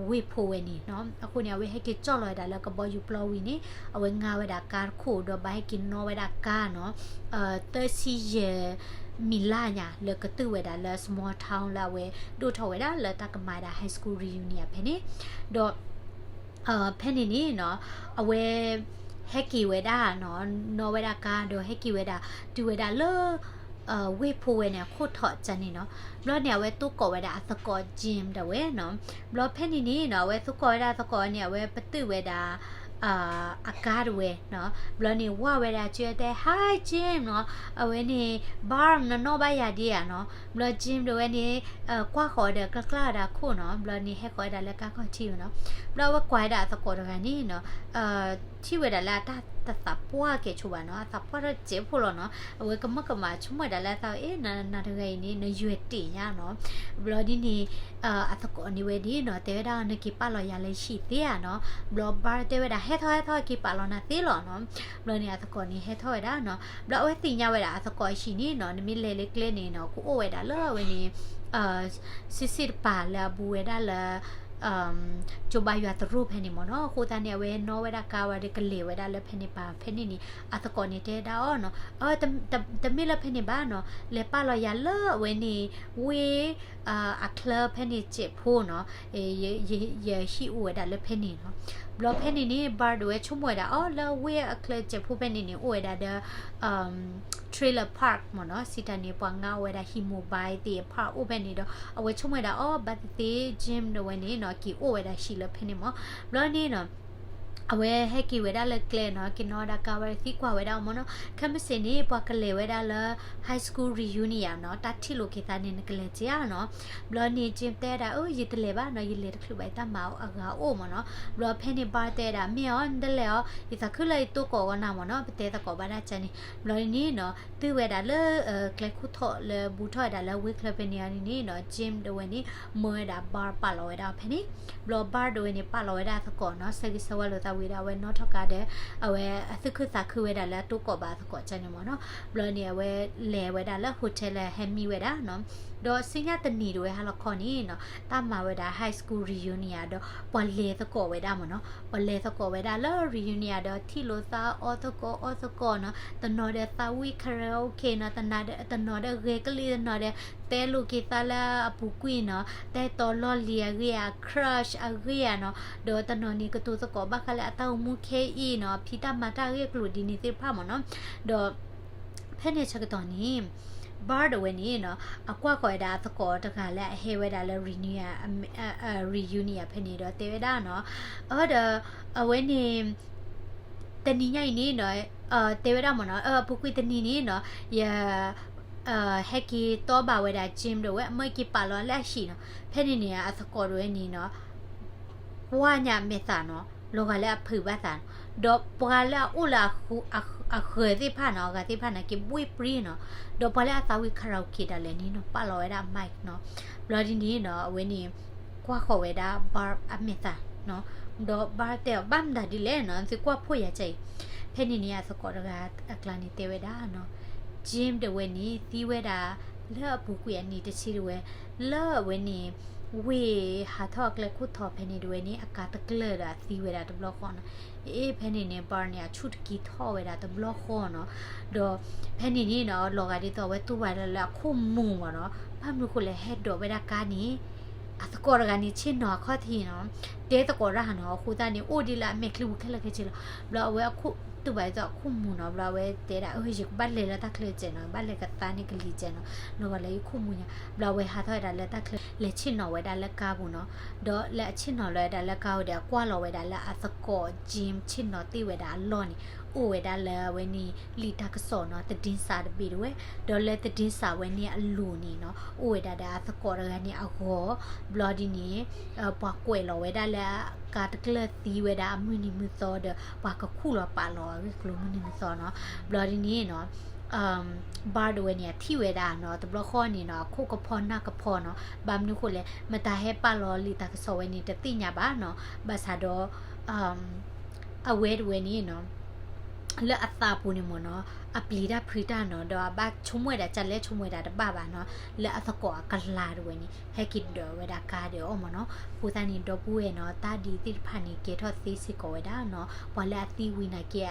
ဝ့ၢ်ဖိဝဲန့ၣ်နီၤ. အဃိန့ၣ် အဝဲဟဲက့ၤကၠီၣ်လီၤဝဲဒၣ်လၢကဘီယူၤပျီဝံၤန့ၣ် အဝဲငါဝဲဒၣ်ကါတခိၣ် ဒီးဘၣ်ဟဲက့ၤနီၣ်ဝဲဒၣ်ကါနီၤ သၢဆံယဲၢ်မံးလါညါ လၢကတုၤဝဲဒၣ်လၢ small town လၢအဝဲဒိၣ်ထီၣ်ဝဲဒၣ်လၢတၢ်ကမၤဒၣ် high school reunion ဖဲန့ၣ်, ဒီး ဖဲန့ၣ်န့ၣ်နီၤ အဝဲ ဟဲက့ၤဝဲဒၣ်နီၤ နီၣ်ဝဲဒၣ်ကါ ဒီးဟဲက့ၤဝဲဒၣ် တုၤဝဲဒၣ်လၢ ဝ့ၢ်ဖိဝဲန့ၣ် အခိၣ်ထီးကန့ၣ်နီၤ. ဘျီန့ၣ် အဝဲသကိးဝဲဒၣ်အသကိး Jim ဒၣ်ဝဲနီၤ. ဘျီဖဲန့ၣ်န့ၣ်နီၤ အဝဲသကိးဝဲဒၣ်အသကိးန့ၣ် အဝဲပတုာ်ဝဲဒၣ် အကါတဝဲနီၤ. ဘျီန့ၣ် ဝၢ်ဝဲဒၣ်ကၠိတဲ Hi Jim နီၤ. အဝဲန့ၣ် Barb နနီၣ်ဘၣ်ယၤဒံးဧါနီၤ. ဘျီ Jim ဒၣ်ဝဲန့ၣ် ကွၢ်ဃီၤဒီးကျၢ်ကျၢ်ဝဲဒၣ်ခိၣ်နီၤ. ဘျီန့ၣ် ဟဲဃီၤဝဲဒၣ်လၢကါခီၣ်ထံးဝဲနီၤ. ဘျီအဝဲကွၢ်ဝဲဒၣ်အသကိးတဂၤန့ၣ်နီၤ ထံၣ်ဝဲဒၣ်လၢအတၢ်တသးပှၢ်ကဲၣ်ဆိးဘၣ်နီၤ, အသးပှၢ်ထီၣ်စဲးဖိလီၤနီၤ. အဝဲကမၢကမၣ်ဆိကမိၣ်ဝဲဒၣ်လၢအသး အ့ နၤတဂၤအံၤန့ၣ် နယွဲၢ်တ့ၢ်ညါနီၤ. ဘျီဒ်န့ၣ် အသကိးန့ၣ်ဝဲဒၣ်နီၤ တဲဝဲဒၣ် နက့ၤပာ်လီၤယၤလၢဟံၣ်သ့ဧါနီၤ. ဘျီ Barb တဲဝဲဒၣ် ဟဲထီၣ်ဟဲထီၣ် က့ၤပာ်လီၤနၤသ့လီၤနီၤ. ဘျီန့ၣ် အသကိးန့ၣ်ဟဲထီၣ်ဝဲဒၣ်နီၤ. ဘျီအဝဲသ့ၣ်ညါဝဲဒၣ်အသကိးအဟံၣ်န့ၣ်နီၤ နမ့ၢ်လဲၤလၢကျဲန့ၣ်နီၤ ကအိၣ်ဝဲဒၣ်လၢအဝဲန့ၣ် စံးစ့ၣ်တပၤလၢအဘူးဝဲဒၣ်လၢ ကၠိဘါယွၤသရူၣ်ဖဲန့ၣ်မ့ၢ်နီၤ. အဃိသတးန့ၣ် အဝဲနီၣ်ဝဲဒၣ်ကါဝဲဒီးကလဲၤဝဲဒၣ်လၢဖဲန့ၣ်ပၤဖဲန့ၣ်န့ၣ် အသကိးန့ၣ်တဲဒၣ်အီၤနီၤ တမ့ၢ်လၢဖဲန့ၣ်ဘၣ်နီၤ, လဲၤပာ်လီၤယၤလၢအဝဲန့ၣ် ဝ့ၢ် အချၢဖဲန့ၣ်စဲးဖိနီၤ, ယဟံၣ်အိၣ်ဝဲဒၣ်လၢဖဲန့ၣ်နီၤ. ဘျီဖဲန့ၣ်န့ၣ် Bart တဝဲဆိကမိၣ်ဝဲဒၣ်အီၤ လၢဝ့ၢ်အချၢစဲးဖိဖဲန့ၣ်န့ၣ် အိၣ်ဝဲဒၣ်ဒီး trailer park မ့ၢ်နီၤ, စံးတၢ်န့ၣ် ပှၤငါအိၣ်ဝဲဒၣ်ဟံၣ် mobile သ့ၣ် park အိၣ်ဖဲန့ၣ်ဒီး အဝဲဆိကမိၣ်ဝဲဒၣ်အီၤ ဘၣ်သ့ၣ်သ့ၣ် Jim တဝဲန့ၣ်နီၤ က့ၤအိၣ်ဝဲဒၣ်ဟံၣ်လၢဖဲန့ၣ်မ့ၢ်. ဘျီန့ၣ်နီၤ အဝဲဟဲက့ၤဝဲဒၣ်လၢကျဲနီၤ, က့ၤနီၣ်ဝဲဒၣ်ကါဝဲ သံကွၢ်ဝဲဒၣ်အီၤမ့ၢ်နီၤ, ခဲမုၢ်ဆ့ၣ်န့ၣ် ပှၤကလဲၤဝဲဒၣ်လၢ high school reunion နီၤ, တၢ်ထံၣ်လိာ်က့ၤသးန့ၣ် နကလဲၤက့ၤဧါနီၤ. ဘျီန့ၣ် Jim တဲဝဲဒၣ် အၢ ယတလဲၤဘၣ်နီၤ, ယလဲၤတချုးဘၣ် ယတၢ်မၤအဂၤအိၣ်မ့ၢ်နီၤ. ဘျီဖဲန့ၣ် Bart တဲဝဲဒၣ် မ့ၢ်အီၤ နတလဲၤအီၤ, ယသးခုလၢယတိၢ်ကိးဂီၤနၤမ့ၢ်နီၤ, ပတဲသကိးဘၣ်ဒၣ်ကန့ၣ်. ဘျီန့ၣ်နီၤ တုၤဝဲဒၣ်လၢ ကျဲခိၣ်ထီၣ်လၢဘူးထီၣ်ဝဲဒၣ်လၢဝ့ၢ်ချၢဖဲန့ၣ်အီၤန့ၣ်နီၤ, Jim တဝဲန့ၣ် မၢဝဲဒၣ် Bart ပာ်လီၤဝဲဒၣ်အီၤဖဲန့ၣ်. ဘျီ Bart တဝဲန့ၣ် ပာ်လီၤဝဲဒၣ်အသကိးနီၤ, ဆၢဂ့ၤဆၢဝါလိာ်သးဝံၤဒီး အဝဲနီၣ်ထီၣ်ကါဒီး အဝဲအသုးခုသးခုဝဲဒၣ်လၢအတိၢ်ကိးဘၣ်အသကိးကန့ၣ်မ့ၢ်နီၤ. ဘျီန့ၣ် အဝဲလဲၤဝဲဒၣ်လၢ hotel လၢဟဲမံဝဲဒၣ်နီၤ. ဒီးဆူညါတနံၤတဝဲဟါလီၤခီန့ၣ်နီၤ, တၢ်မၤဝဲဒၣ် high school reunion ဒီး ပှၤလဲၤသကိးဝဲဒၣ်မ့ၢ်နီၤ, ပှၤလဲၤသကိးဝဲဒၣ်လၢ reunion ဒီး ထံၣ်လိာ်သးအီၣ်သကိးအီသကိးနီၤ, တနီၤဒီးသးဝံၣ် karaoke နီၤ, တနီၤဒီးဂဲၤကလံၣ်, တနီၤဒီး တဲလိာ်က့ၤသးလၢ အပူၤကွံာ်နီၤ, တဲတီၤလီၢ်လံၤအဂ့ၢ်ဧါ, crush အဂ့ၢ်ဧါနီၤ, ဒီးတနီၤန့ၣ် ကတိၤသကိးဘၣ်ဃးလၢအတၢ်အိၣ်မူခဲအံၤနီၤ, ဖံးတၢ်မၤတၢ်အဂ့ၢ်အကျိၤဒ်န့ၣ်သ့ၣ်တဖၣ်မ့ၢ်နီၤ. ဒီး ဖဲန့ၣ်ဆၢကတီၢ်န့ၣ် Bart တဝဲန့ၣ်နီၤ, အကွၢ်ဃီၤဝဲဒၣ်အသကိးတဂၤလၢအဟဲဝဲဒၣ်လၢ reunion အ reunion ဖဲန့ၣ်ဒီးတဲဝဲဒၣ်နီၤ, အၢဒီး အဝဲန့ၣ် တနံၤညါအံၤန့ၣ်နီၤ, တဲဝဲဒၣ်မ့ၢ်နီၤ, အပူၤကွံာ်တနံၤန့ၣ်နီၤ, ယ ဟဲက့ၤတီဘၣ်ဝဲဒၣ် Jim တဝဲ အမၢက့ၤပာ်လီၤလၢအဟံၣ်နီၤ. ဖဲန့ၣ်န့ၣ် အသကိးတဝဲန့ၣ်နီၤ ကွၢ်ညါအမဲာ်သးနီၤ, လီၤဂာ်လၢအဖုးဘၣ်သးနီၤ, ဒီးပှၤလၢအအိၣ်လၢအဃၢၤသ့ၣ်တဖၣ်နီၤ, အဂၤသ့ၣ်တဖၣ်န့ၣ် က့ၤဘှ့ၣ်ပြံနီၤ, ဒီးပှၤလၢအသးဝံၣ် karaoke ဒၣ်လဲာ်န့ၣ်နီၤ ပာ်လီၤဝဲဒၣ် mic နီၤ. ဘျီဒ်န့ၣ်နီၤ အဝဲန့ၣ် ကွၢ်ဃီၤဝဲဒၣ် Bart အမဲာ်သးနီၤ, ဒီး Bart တဲအီၤ ဘၣ်မတၤဒ်လဲၣ်နီၤ, သုကွၢ်ဖှိၣ်ယၤကဲအံၤ. ဖဲန့ၣ်န့ၣ် အသကိးတဂၤအကျါန့ၣ်တဲဝဲဒၣ်နီၤ, Jim တဝဲန့ၣ် သံဝဲဒၣ်လၢအပူၤကွံာ်အနံၣ်တဆံတဝဲ, လၢအဝဲန့ၣ် ဝ့ၢ်ဟးထီၣ်အကျဲခိၣ်ထီၣ်ဖဲန့ၣ်တဝဲန့ၣ် အကါတကျၢၢ်ဒီးအသံဝဲဒၣ်တဘျီဃီနီၤ. အ့ ဖဲန့ၣ်န့ၣ် Bart န့ၣ် အဆူၣ်တကံထီၣ်ဝဲဒၣ်တဘျီဃီနီၤ. ဒီးဖဲန့ၣ်န့ၣ်နီၤ လီၤဂာ်ဒ်သိးအဝဲတူၢ်ဘၣ်ဒၣ်လၢအခိၣ်မူၤမ့ၢ်နီၤ, ဘၣ်မနုၤဃိလဲၣ် ဟဲဒိးဝဲဒၣ်ကါန့ၣ် အသကိးတဂၤန့ၣ် ဆ့ၣ်နီၤအခီၣ်ထံးနီၤ, တဲသကိးတၢ်နီၤ, အဃိသတးန့ၣ် အိၣ်ဒ်လၢအမဲာ်ချံပူၤခဲလၢာ်ခဲဆ့လီၤ. ဘျီအဝဲအခိၣ်တူၢ်ဘၣ်ဒ်သိးအခိၣ်မူၤနီၤ, ဘျီအဝဲတဲဒၣ် အၢ ယကဘၣ်လဲၤလၢတၢ်ချၢကဲနီၤ, ဘၣ်လဲၤကသါန့ၢ်ကလံၤကဲနီၤ, လီၤဂာ်လၢယခိၣ်မူၤညါ. ဘျီအဝဲဟးထီၣ်ဝဲဒၣ်လၢတၢ်ချၢ လဲၤဆ့ၣ်နီၤဝဲဒၣ်လၢကါပူၤနီၤ, ဒီးလၢအဆ့ၣ်နီၤလီၤဝဲဒၣ်လၢကါပူၤဒီး အကွၢ်လီၤဝဲဒၣ်လၢအသကိး Jim ဆ့ၣ်နီၤတ့ၢ်ဝဲဒၣ်အလီၢ်န့ၣ် အိၣ်ဝဲဒၣ်လၢအဝဲန့ၣ် လံာ်တၢ်ကစီၣ်နီၤ, သဒ့စးတဘ့ၣ်တဝဲ, ဒီးလၢသဒ့စးဝဲန့ၣ်အလိၤန့ၣ်နီၤ အိၣ်ဝဲဒၣ်ဒီးအသကိးတဂၤန့ၣ်အဂီၤ. ဘျီဒ်န့ၣ် ပှၤကွဲးလီၤဝဲဒၣ်လၢကါတကျၢၢ်သံဝဲဒၣ်အမုၢ်နံၤမုၢ်သီဒီး ပှၤကခူၣ်လီၤပာ်လီၤအဂ့ၢ်အကျိၤမုၢ်နံၤမုၢ်သီနီၤ. ဘျီဒ်န့ၣ်နီၤ Bart တဝဲန့ၣ် အထံၣ်ဝဲဒၣ်နီၤ တဘျီဃီန့ၣ်နီၤ အခိၣ်ကဖီနၢ်ကဖီနီၤ. ဘၣ်မနုၤဃိလဲၣ် မတၤဟဲပာ်လီၤလံာ်တၢ်ကစီၣ်ဝဲန့ၣ် တသ့ၣ်ညါဘၣ်နီၤ. ဘၣ်ဆၣ်ဒီး အဝဲတဝဲန့ၣ်နီၤ လၢအသးပူၤန့ၣ်မ့ၢ်နီၤ အပျံၤတၢ်ဖုးတၢ်နီၤ, ဒီးအဘၣ်ဆိကမိၣ်ဝဲဒၣ် ကလဲၤဆိကမိၣ်ဝဲဒၣ်တဘၣ်ဘၣ်နီၤ, လၢအသကိးအကလၤတဝဲန့ၣ် ဟဲက့ၤဒိးဝဲဒၣ်ကါဒီးအီၤမ့ၢ်နီၤ. အဃိသတးန့ၣ် ဒီပုၢ်ဝဲၢ်နီၤ တၢ်ဒ်သ့ၣ်တဖၣ်န့ၣ် ကဲထီၣ်သ့စ့ၢ်ကီးဝဲဒၣ်နီၤ. ပှၤလၢအသံဝံၤနာ်က့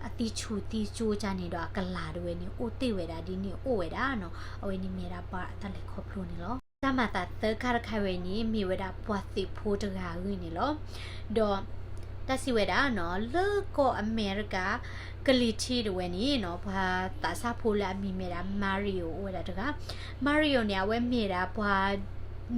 အသံဆူးသံကၠိကၢ်န့ၣ်ဒီး အကလၤတဝဲန့ၣ် အိၣ်တ့ၢ်ဝဲဒၣ်ဒ်န့ၣ်အိၣ်ဝဲဒၣ်နီၤ. အဝဲန့ၣ်မ့ၢ်ဝဲဒၣ် Bart အတၢ်လဲၤခီဖျိန့ၣ်လီၤ. တၢ်မၤသးသၢခါတခါဝဲန့ၣ် မ့ၢ်ဝဲဒၣ်ပှၤသုးဖိတဂၤအဂ့ၢ်န့ၣ်လီၤ. ဒီးတၢ်စံးဝဲဒၣ်နီၤ လၢကီၢ်အမဲရကၤ ကလံၤထံးတဝဲန့ၣ်နီၤ ပှၤသးစၢ်ဖိလၢအမံၤမ့ၢ်ဒၣ် Mario အိၣ်ဝဲဒၣ်တဂၤ. Mario န့ၣ် အဝဲမ့ၢ်ဒၣ်ပှၤ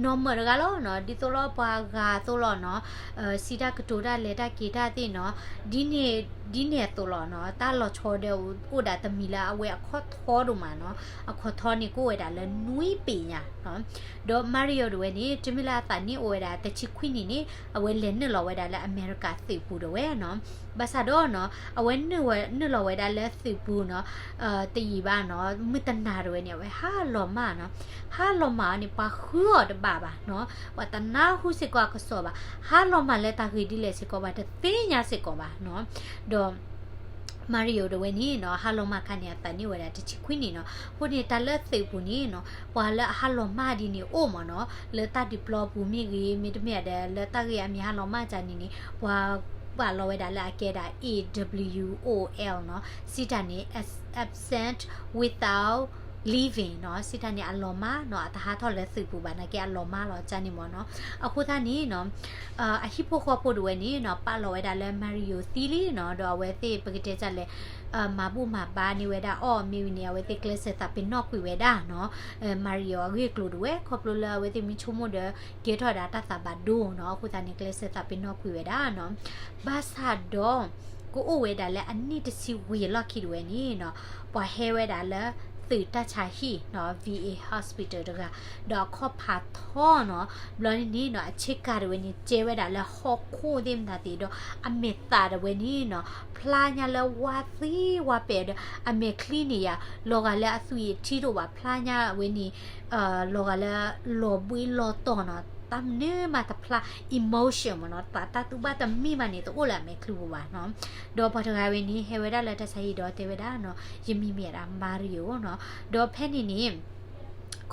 normal တဂၤလီၤနီၤ, ဒ်သိးလၢပှၤဂၤအသိးလီၤနီၤ, စံးတၢ်ကတိၤတၢ်လဲၤတၢ်က့ၤတၢ်သ့ၣ်နီၤ, ဒ်န့ၣ် ဒ်န့ၣ်အသိးလီၤနီၤ. တၢ်လီၤဆီဒီးအိၣ်ဒၣ်တမံၤလၢအဝဲအခီၣ်ထီဒိၣ်မးနီၤ, အခီၣ်ထီန့ၣ်ကအိၣ်ဝဲဒၣ်လၢနွံပ့ၤညါနီၤ. ဒီး Mario တဝဲန့ၣ် တုၤမ့ၢ်လၢအသးနံၣ်အိၣ်ဝဲဒၣ်တဆံခွံနံၣ်န့ၣ် အဝဲလဲၤနုာ်လီၤဝဲဒၣ်လၢအမဲရကၤသုးပူၤတဝဲနီၤ. ဘၣ်ဆၣ်ဒီးနီၤ အဝဲနုာ်ဝဲ နုာ်လီၤဝဲဒၣ်လၢသုးပူၤနီၤ တယံာ်ဘၣ်နီၤ မုၢ်တနၤတဝဲန့ၣ် အဝဲဟးလီၤမၢ်နီၤ. ဟးလီၤမၢ်အီၤန့ၣ် ပှၤဃုအီၤတဘၣ်ဘၣ်နီၤ, ပှၤတနၢ်ဟူစ့ၢ်ကီးအကစီၣ်ဘၣ်, ဟးလီၤမၢ်လၢတၢ်ဂ့ၢ်ဒ်လဲၣ်စ့ၢ်ကီး ပှၤတသ့ၣ်ညါစ့ၢ်ကီးဘၣ်နီၤ. ဒီး Mario တဝဲန့ၣ်နီၤ ဟးလီၤမၢ်အခါန့ၣ် အသးနံၣ်အိၣ်ဝဲဒၣ်တဆံခွံနံၣ်နီၤ. အဃိန့ၣ် တၢ်လၢသုးပူၤန့ၣ်နီၤ ပှၤလၢအဟးလီၤမၢ်ဒ်န့ၣ်အိၣ်မ့ၢ်နီၤ, လၢတၢ်ဒုးပျီပူၤမ့ၢ်ဂ့ၤ မ့တမ့ၢ်ဒီး လၢတၢ်ဂ့ၢ်အမံၤဟးလီၤမၢ်တၢ်န့ၣ်န့ၣ် ပှၤပာ်လီၤဝဲဒၣ်လၢအကဲဒၣ် A W O L နီၤ, စံးတၢ်န့ၣ် absent without leaving နီၤ, စံးတၢ်န့ၣ် အလီၤမၢ်နီၤ, အတဟးထီၣ်လၢသုးပူၤဘၣ်, နာ်က့အလီၤမၢ်လီၤကန့ၣ်မ့ၢ်နီၤ. အဃိသတးန့ၣ်နီၤ အဟံၣ်ဖိဃီဖိဒၣ်ဝဲန့ၣ်နီၤ ပာ်လီၤဝဲဒၣ်လၢ Mario သံလံနီၤ, ဒီးအဝဲသ့ၣ်ပကတဲဒ်လဲၣ် မၤဘူၣ်မၤဘါန့ၢ်ဝဲဒၣ်အီၤ, မ့ၢ်ဝံၤန့ၣ် အဝဲသ့ၣ်ကျဲးစၢးသးပ့ၤနီၣ်ကွံာ်ဝဲဒၣ်နီၤ Mario အဂ့ၢ်အကျိၤဒၣ်ဝဲ, ခီဖျိလၢအဝဲသ့ၣ်မ့ၢ်ဆိကမိၣ်ဒီး ကဲထီၣ်ဒၣ်တၢ်သးဘၣ်ဒိနီၤ, အဃိသတးန့ၣ် ကျဲးစၢးသးပ့ၤနီၣ်ကွံာ်ဝဲဒၣ်နီၤ. ဘၣ်ဆၣ်ဒီး ကအိၣ်ဝဲဒၣ်လၢအနံၣ်တဆံဝံၤအလီၢ်ခံဒၣ်ဝဲန့ၣ်နီၤ ပှၤဟဲဝဲဒၣ်လၢသုးတၢ်ဆါဟံၣ်နီၤ V A Hospital တဂၤ, ဒီးအခီၣ်ဖးထီနီၤ, ဘျီန့ၣ်နီၤ အဆ့ကၤဒၣ်ဝဲန့ၣ် ကဲဝဲဒၣ်လၢဟီၣ်ခိၣ်သ့ၣ်မတၤသ့ၣ်ဒီး အမဲာ်သးဒၣ်ဝဲန့ၣ်နီၤ ဖျါညါလၢဝါသံဝါပဲာ်ဒီး အမဲာ်ချံန့ၣ်ယၤ လီၤဂာ်လၢအသွံၣ်အထံတအိၣ်ဘၣ်, ဖျါညါဝဲန့ၣ် လီၤဂာ်လၢလီၤဘှံးလီၤတီၤနီၤ, တၢ်မနုၤမးတဖျါ emotion မ့ၢ်နီၤ, တၢ်သူၣ်ဘၣ်တမံမးန့ၣ် တအိၣ်လၢအမဲာ်ချံပူၤဘၣ်နီၤ. ဒီးပှၤတဂၤဝဲန့ၣ် ဟဲဝဲဒၣ်လၢတၢ်ဆါဟံၣ်ဒီးတဲဝဲဒၣ်နီၤ ယမံၤမ့ၢ်ဒၣ် Mario နီၤ. ဒီးဖဲန့ၣ်န့ၣ်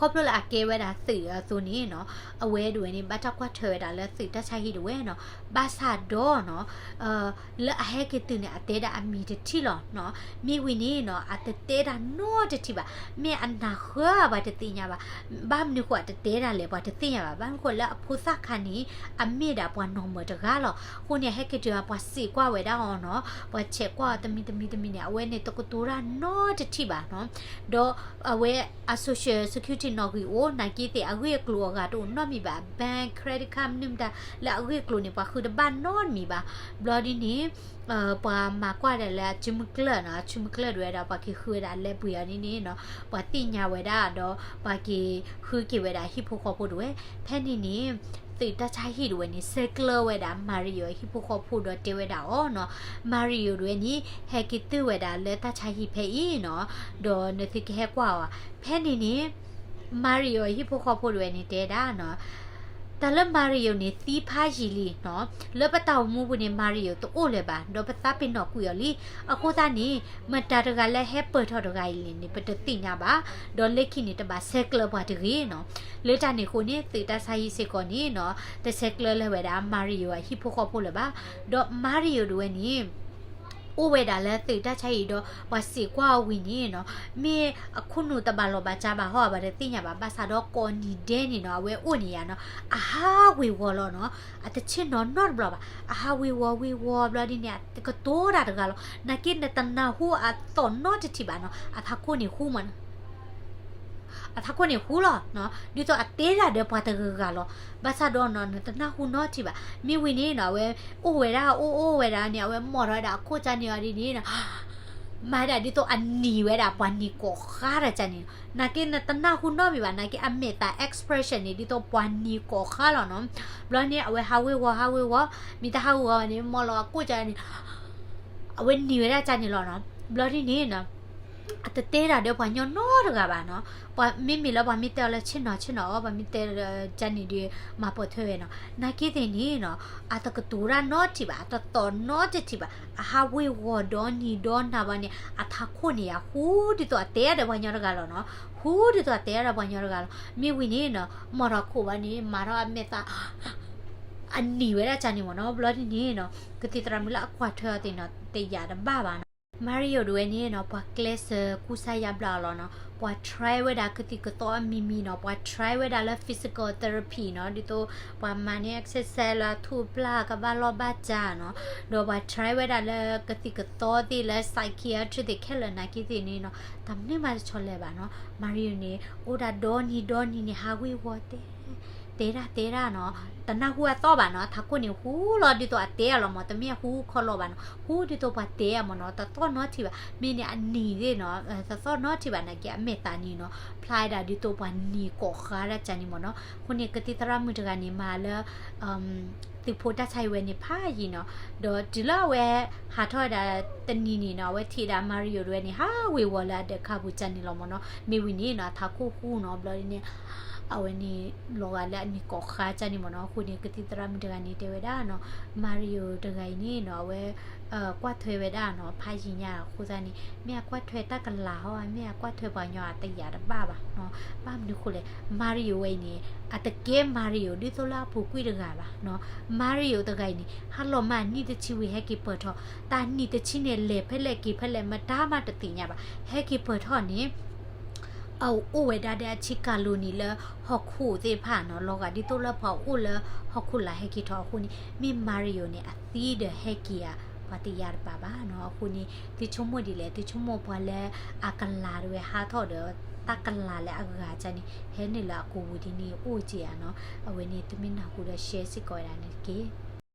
ခီဖျိလၢအကဲဝဲဒၣ်သုးအသိးန့ၣ်နီၤ အဝဲဒၣ်ဝဲန့ၣ် ဘၣ်တၢ်ကွၢ်ထွဲဝဲဒၣ်လၢသုးတၢ်ဆါဟံၣ်ဒၣ်ဝဲနီၤ. ဘၣ်ဆၣ်ဒီးနီၤ လၢအဟဲက့ၤတုၤန့ၣ် အတဲဒၣ်အမံၤတထံၣ်လီၤနီၤ. မ့ၢ်ဝံၤန့ၣ်နီၤ အတတဲတၢ်နီတထံၣ်ဘၣ်. မ့ၢ်အနၢ်ဃၢပှၤတသ့ၣ်ညါဘၣ်. ဘၣ်မနုၤဃိအတတဲတၢ်လဲၣ် ပှၤတသ့ၣ်ညါဘၣ်. ဘၣ်မနုၤဃိလၢအဖိသၣ်ခါန့ၣ် အမ့ၢ်ဒၣ်ပှၤနီၢ်မၢၢ်တဂၤလီၤ. အဃိန့ၣ် အဟဲက့ၤတုၤ ပှၤစံးကွၢ်ဝဲဒၣ်အီၤနီၤ. ပှၤဆဲးကွၢ်အီၤတမံၤတမံၤတမံၤန့ၣ် အဝဲန့ၣ်တကတိၤတၢ်နီတထံၣ်ဘၣ်နီၤ. ဒီးအဝဲအ social security နီၣ်ဂံၢ်အိၣ် နာ်က့သ့ၣ် အဂ့ၢ်အကျိၤအဂၤတအိၣ်နီတမံၤဘၣ်. Bank, credit card မနုၤမတၤ လၢအဂ့ၢ်အကျိၤန့ၣ် ပှၤဃုတဘၣ်နီတမံၤဘၣ်. ဘျီဒ်န့ၣ် ပှၤမၤကွၢ်ဒၣ်လၢအစုမုၢ်ကျၢၢ်နီၤ, အစုမုၢ်ကျၢၢ်ဒၣ်ဝဲဒီး ပှၤက့ၤဃုဝဲဒၣ်လၢပှ့ၤအီၤန့ၣ်န့ၣ်နီၤ, ပှၤသ့ၣ်ညါဝဲဒၣ်ဒီး ပှၤက့ၤဃုက့ၤဝဲဒၣ်ဟံၣ်ဖိဃီဖိဒၣ်ဝဲ. ဖဲန့ၣ်န့ၣ် သုးတၢ်ဆါဟံၣ်ဒၣ်ဝဲန့ၣ် ဆဲးကျၢဝဲဒၣ် Mario အဟံၣ်ဖိဃီဖိဒီးတဲဝဲဒၣ်အီၤနီၤ, Mario ဒၣ်ဝဲန့ၣ် ဟဲက့ၤတုၤဝဲဒၣ်လၢတၢ်ဆါဟံၣ်ဖဲအံၤနီၤ, ဒီးနသုကဟဲကွၢ်အီၤ. ဖဲန့ၣ်န့ၣ် Mario အဟံၣ်ဖိဃီဖိဒၣ်ဝဲန့ၣ်တဲဒၣ်နီၤ တၢ်လၢ Mario န့ၣ် သံဖးယံာ်လံနီၤ, လၢပတၢ်အိၣ်မူပူၤန့ၣ် Mario တအိၣ်လၢၤဘၣ်, ဒီးပသးပ့ၤနီၣ်ကွံာ်အီၤလံ. အဃိသတးန့ၣ် မတၤတဂၤလၢဟဲပၢၢ်ထီၣ်တဂၤအံၤန့ၣ် ပတသ့ၣ်ညါဘၣ်, ဒီးလၢခံန့ၣ် တဘၣ်ဆဲးကျၢပှၤတဂ့ၤနီၤ. လၢတၢ်န့ၣ်အဃိန့ၣ် သုးတၢ်ဆါဟံၣ်စ့ၢ်ကီးန့ၣ်နီၤ တဆဲးကျၢလၢၤဝဲဒၣ် Mario အဟံၣ်ဖိဃီဖိလၢၤဘၣ်. ဒီး Mario ဒၣ်ဝဲန့ၣ် အိၣ်ဝဲဒၣ်လၢသုးတၢ်ဆါဟံၣ်ဒီး ပှၤစံးကွၢ်အီၤဝံၤန့ၣ်နီၤ, မ့ၢ်အခိၣ်နူာ်တဘၣ်လီၤဘၣ်စးဘၣ်ဟီ အဘၣ်တသ့ၣ်ညါဘၣ်, ဘၣ်ဆၣ်ဒီးကိးနံၤဒဲးန့ၣ်နီၤ အဝဲအိၣ်န့ၣ်ယါနီၤ, အဟးဝ့ၤဝီၤလီၤနီၤ, အတဆ့ၣ်နီၤနီတဘျီဘၣ်, အဟးဝ့ၤဝီၤဝ့ၤဝီၤဘျီဒ်န့ၣ် အတကတိၤတၢ်တဂၤလီၤ. နာ်က့နတနၢ်ဟူအသီၣ်နီတထံၣ်ဘၣ်နီၤ, အထးခိၣ်န့ၣ်ဟူမးနီၤ အထးခိၣ်န့ၣ်ဟူလီၤနီၤ, ဒ်သိးအတဲတၢ်ဒီးပှၤတဂၤဂၤလီၤ. ဘၣ်ဆၣ်ဒီးနီၤ နတနၢ်ဟူနီတထံၣ်ဘၣ်. မ့ၢ်ဝံၤန့ၣ်နီၤ အဝဲအိၣ်ဝဲဒၣ် အိၣ်အိၣ်ဝဲဒၣ်န့ၣ် အဝဲမိာ်ထီၣ်ဝဲဒၣ်အခိၣ်ကန့ၣ်အီၤဒ်န့ၣ်နီၤ မၤဒၣ်ဒ်သိးအနံၤဝဲဒၣ်ပှၤနံၤကိးဃါတၢ်ကန့ၣ်နီၤ. နာ်က့နတနၢ်ဟူနီတမံၤဘၣ်, နာ်က့အမဲာ်သး expression န့ၣ် ဒ်သိးပှၤနံၤကိးဃါလီၤနီၤ. ဘျီန့ၣ် အဝဲဟးဝ့ၤဝီၤ ဟးဝ့ၤဝီၤ, မ့ၢ်တဟးဝ့ၤဝီၤဘၣ်န့ၣ် မိာ်လီၤအကိၣ်ကန့ၣ် အဝဲနံၤဝဲဒၣ်ကန့ၣ်လီၤနီၤ. ဘျီဒ်န့ၣ်နီၤ အတတဲတၢ်ဒီးပှၤညီနီတဂၤဘၣ်နီၤ. ပှၤမ့မ့ၢ်လၢပှၤမ့ၢ်တဲအီၤလၢဆ့ၣ်နီၤဆ့ၣ်နီၤအီၤ ပှၤမ့ၢ်တဲကန့ၣ်ဒီး မၤပိာ်ထွဲဝဲနီၤ. နာ်က့သ့ၣ်န့ၣ်နီၤ အတကတိၤတၢ်နီတထံၣ်ဘၣ်, အတသီၣ်နီတထံၣ်ဘၣ်, အဟးဝ့ၤဝီၤဒီနံၤဒီနၤဘၣ်န့ၣ် အထးခိၣ်န့ၣ်ယါ ဟူဒ်သိးအတဲအါဒီးပှၤညီတဂၤလီၤနီၤ. ဟူဒ်သိးအတဲအါဒီးပှၤညီတဂၤလီၤ. မ့ၢ်ဝံၤန့ၣ်နီၤ မိာ်ထီၣ်ခိၣ်ဘၣ်န့ၣ် မၤထီၣ်အမဲာ်သး အနံၤဝဲဒၣ်ကန့ၣ်မ့ၢ်နီၤ. ဘျီဒ်န့ၣ်နီၤ ကသံၣ်သရၣ်မုၣ်လၢအကွၢ်ထွဲအီၤသ့ၣ်နီၤ တယာ်တဘၣ်ဘၣ်နီၤ. Mario ဒၣ်ဝဲန့ၣ်နီၤ ပှၤကျဲးစၢးကူစါယါဘျါအီၤလီၤနီၤ. ပှၤ try ဝဲဒၣ်ကသံၣ်ကသီအမံၤမံၤနီၤ. ပှၤ try ဝဲဒၣ်လၢ physical therapy နီၤ, ဒ်သိးပှၤမၤန့ၢ် exercise လၢအထူၣ်အပျၢ်ကဘၣ်လီၢ်ဘၣ်စးနီၤ. ဒီးပှၤ try ဝဲဒၣ်လၢကသံၣ်ကသီသ့ၣ်လၢ psychiatrist သ့ၣ်ခဲလၢာ် နာ်က့သ့ၣ်န့ၣ်နီၤ တၢ်မနုၤမးတဆီလဲၣ်ဘၣ်နီၤ. Mario န့ၣ် အိၣ်ဒၣ်ဒီနံၤဒီနံၤန့ၣ် ဟးဝ့ၤဝီၤတဲ တဲဒၣ်တဲဒၣ်နီၤ. တနၢ်ဟူအသီၣ်ဘၣ်နီၤ. အထးခိၣ်န့ၣ်ဟူလီၤဒ်သိးအတဲအီၤလီၤမး, တမ့ၢ်အဟူခီလီၤဘၣ်နီၤ. ဟူဒ်သိးပှၤတဲအီၤမ့ၢ်နီၤ. တသီၣ်နီတထံၣ်ဘၣ်. မ့ၢ်န့ၣ်အနံၤသ့ၣ်နီၤ တသီၣ်နီတထံၣ်ဘၣ် နာ်က့အမဲာ်သးန့ၣ်နီၤ ဖျါဒၣ်ဒ်သိးပှၤနံၤကိးဃါဒၣ်ကန့ၣ်မ့ၢ်နီၤ. အဃိန့ၣ် ကသံၣ်သရၣ်မုၣ်တဂၤန့ၣ် မၤလၢ သုးဖိတၢ်ဆါဟံၣ်ဝဲန့ၣ်ဖးယံာ်နီၤ. ဒီးတုၤလၢအဝဲဟးထီၣ်ဝဲဒၣ်တနံၤန့ၣ်နီၤ အဝဲထံၣ်ဒၣ် Mario ဒၣ်ဝဲန့ၣ် ဟးဝ့ၤဝီၤလၢအဒၢးခါပူၤကန့ၣ်လီၤမ့ၢ်နီၤ. မ့ၢ်ဝံၤန့ၣ်နီၤ အထးခိၣ်ဟူနီၤ ဘျီဒ်န့ၣ် အဝဲန့ၣ် လီၤဂာ်လၢအနံၤကိးဃါကန့ၣ်မ့ၢ်နီၤ. အဃိန့ၣ် ကသံၣ်သရၣ်မုၣ်တဂၤန့ၣ် တဲဝဲဒၣ်နီၤ Mario တဂၤအံၤန့ၣ်နီၤ အဝဲ ကွၢ်ထွဲဝဲဒၣ်နီၤ ဖးယံာ်ညါအဃိသတးန့ၣ် မ့ၢ်အကွၢ်ထွဲတၢ်ကလၤဟီ မ့ၢ်အကွၢ်ထွဲပှၤကညီအတယာ်တဘၣ်ဘၣ်နီၤ. ဘၣ်မနုၤဃိလဲၣ် Mario ဝဲအံၤန့ၣ် အတကဲ Mario ဒ်သိးလၢအပူၤကွံာ်တဂၤဘၣ်နီၤ. Mario တဂၤအံၤန့ၣ် ဟးလီၤမၢ်နံၣ်တဆံဝံၤ ဟဲက့ၤပၢၢ်ထီၣ်, တၢ်နံၣ်တဆံန့ၣ် လဲၤဖဲလဲၣ်က့ၤဖဲလဲၣ် မတၤမးတသ့ၣ်ညါဘၣ်. ဟဲက့ၤပၢၢ်ထီၣ်န့ၣ် အအိၣ်ဝဲဒၣ်ဒီးအဆံးကၤလိၤနံၤလၢဟီၣ်ခိၣ်သ့ၣ်တဖၣ်နီၤ, လီၤဂာ်ဒ်သိးလၢပှၤအိၣ်လၢဟီၣ်ခိၣ်လာ်ဟဲက့ၤထီၣ်အဃိန့ၣ် မ့ၢ် Mario န့ၣ် အသံဒီးဟဲက့ၤဧါ ပှၤတယါတပၤဘၣ်နီၤ. အဃိန့ၣ် သုဆိကမိၣ်ဒ်လဲၣ်, သုဆိကမိၣ်ပှၤလၢအကလၤတဝဲဟးထီၣ်ဒီး တၢ်ကလၤလၢအဂၤကန့ၣ် ဟဲနုာ်လၢအကိာ်ပူၤဒ်န့ၣ်အိၣ်က့ၤဧါနီၤ. အဝဲန့ၣ်သုမ့ၢ်နၢ်ဟူဒီး share စ့ၢ်ကီးဝဲဒၣ်န့ၣ်တက့ၢ်.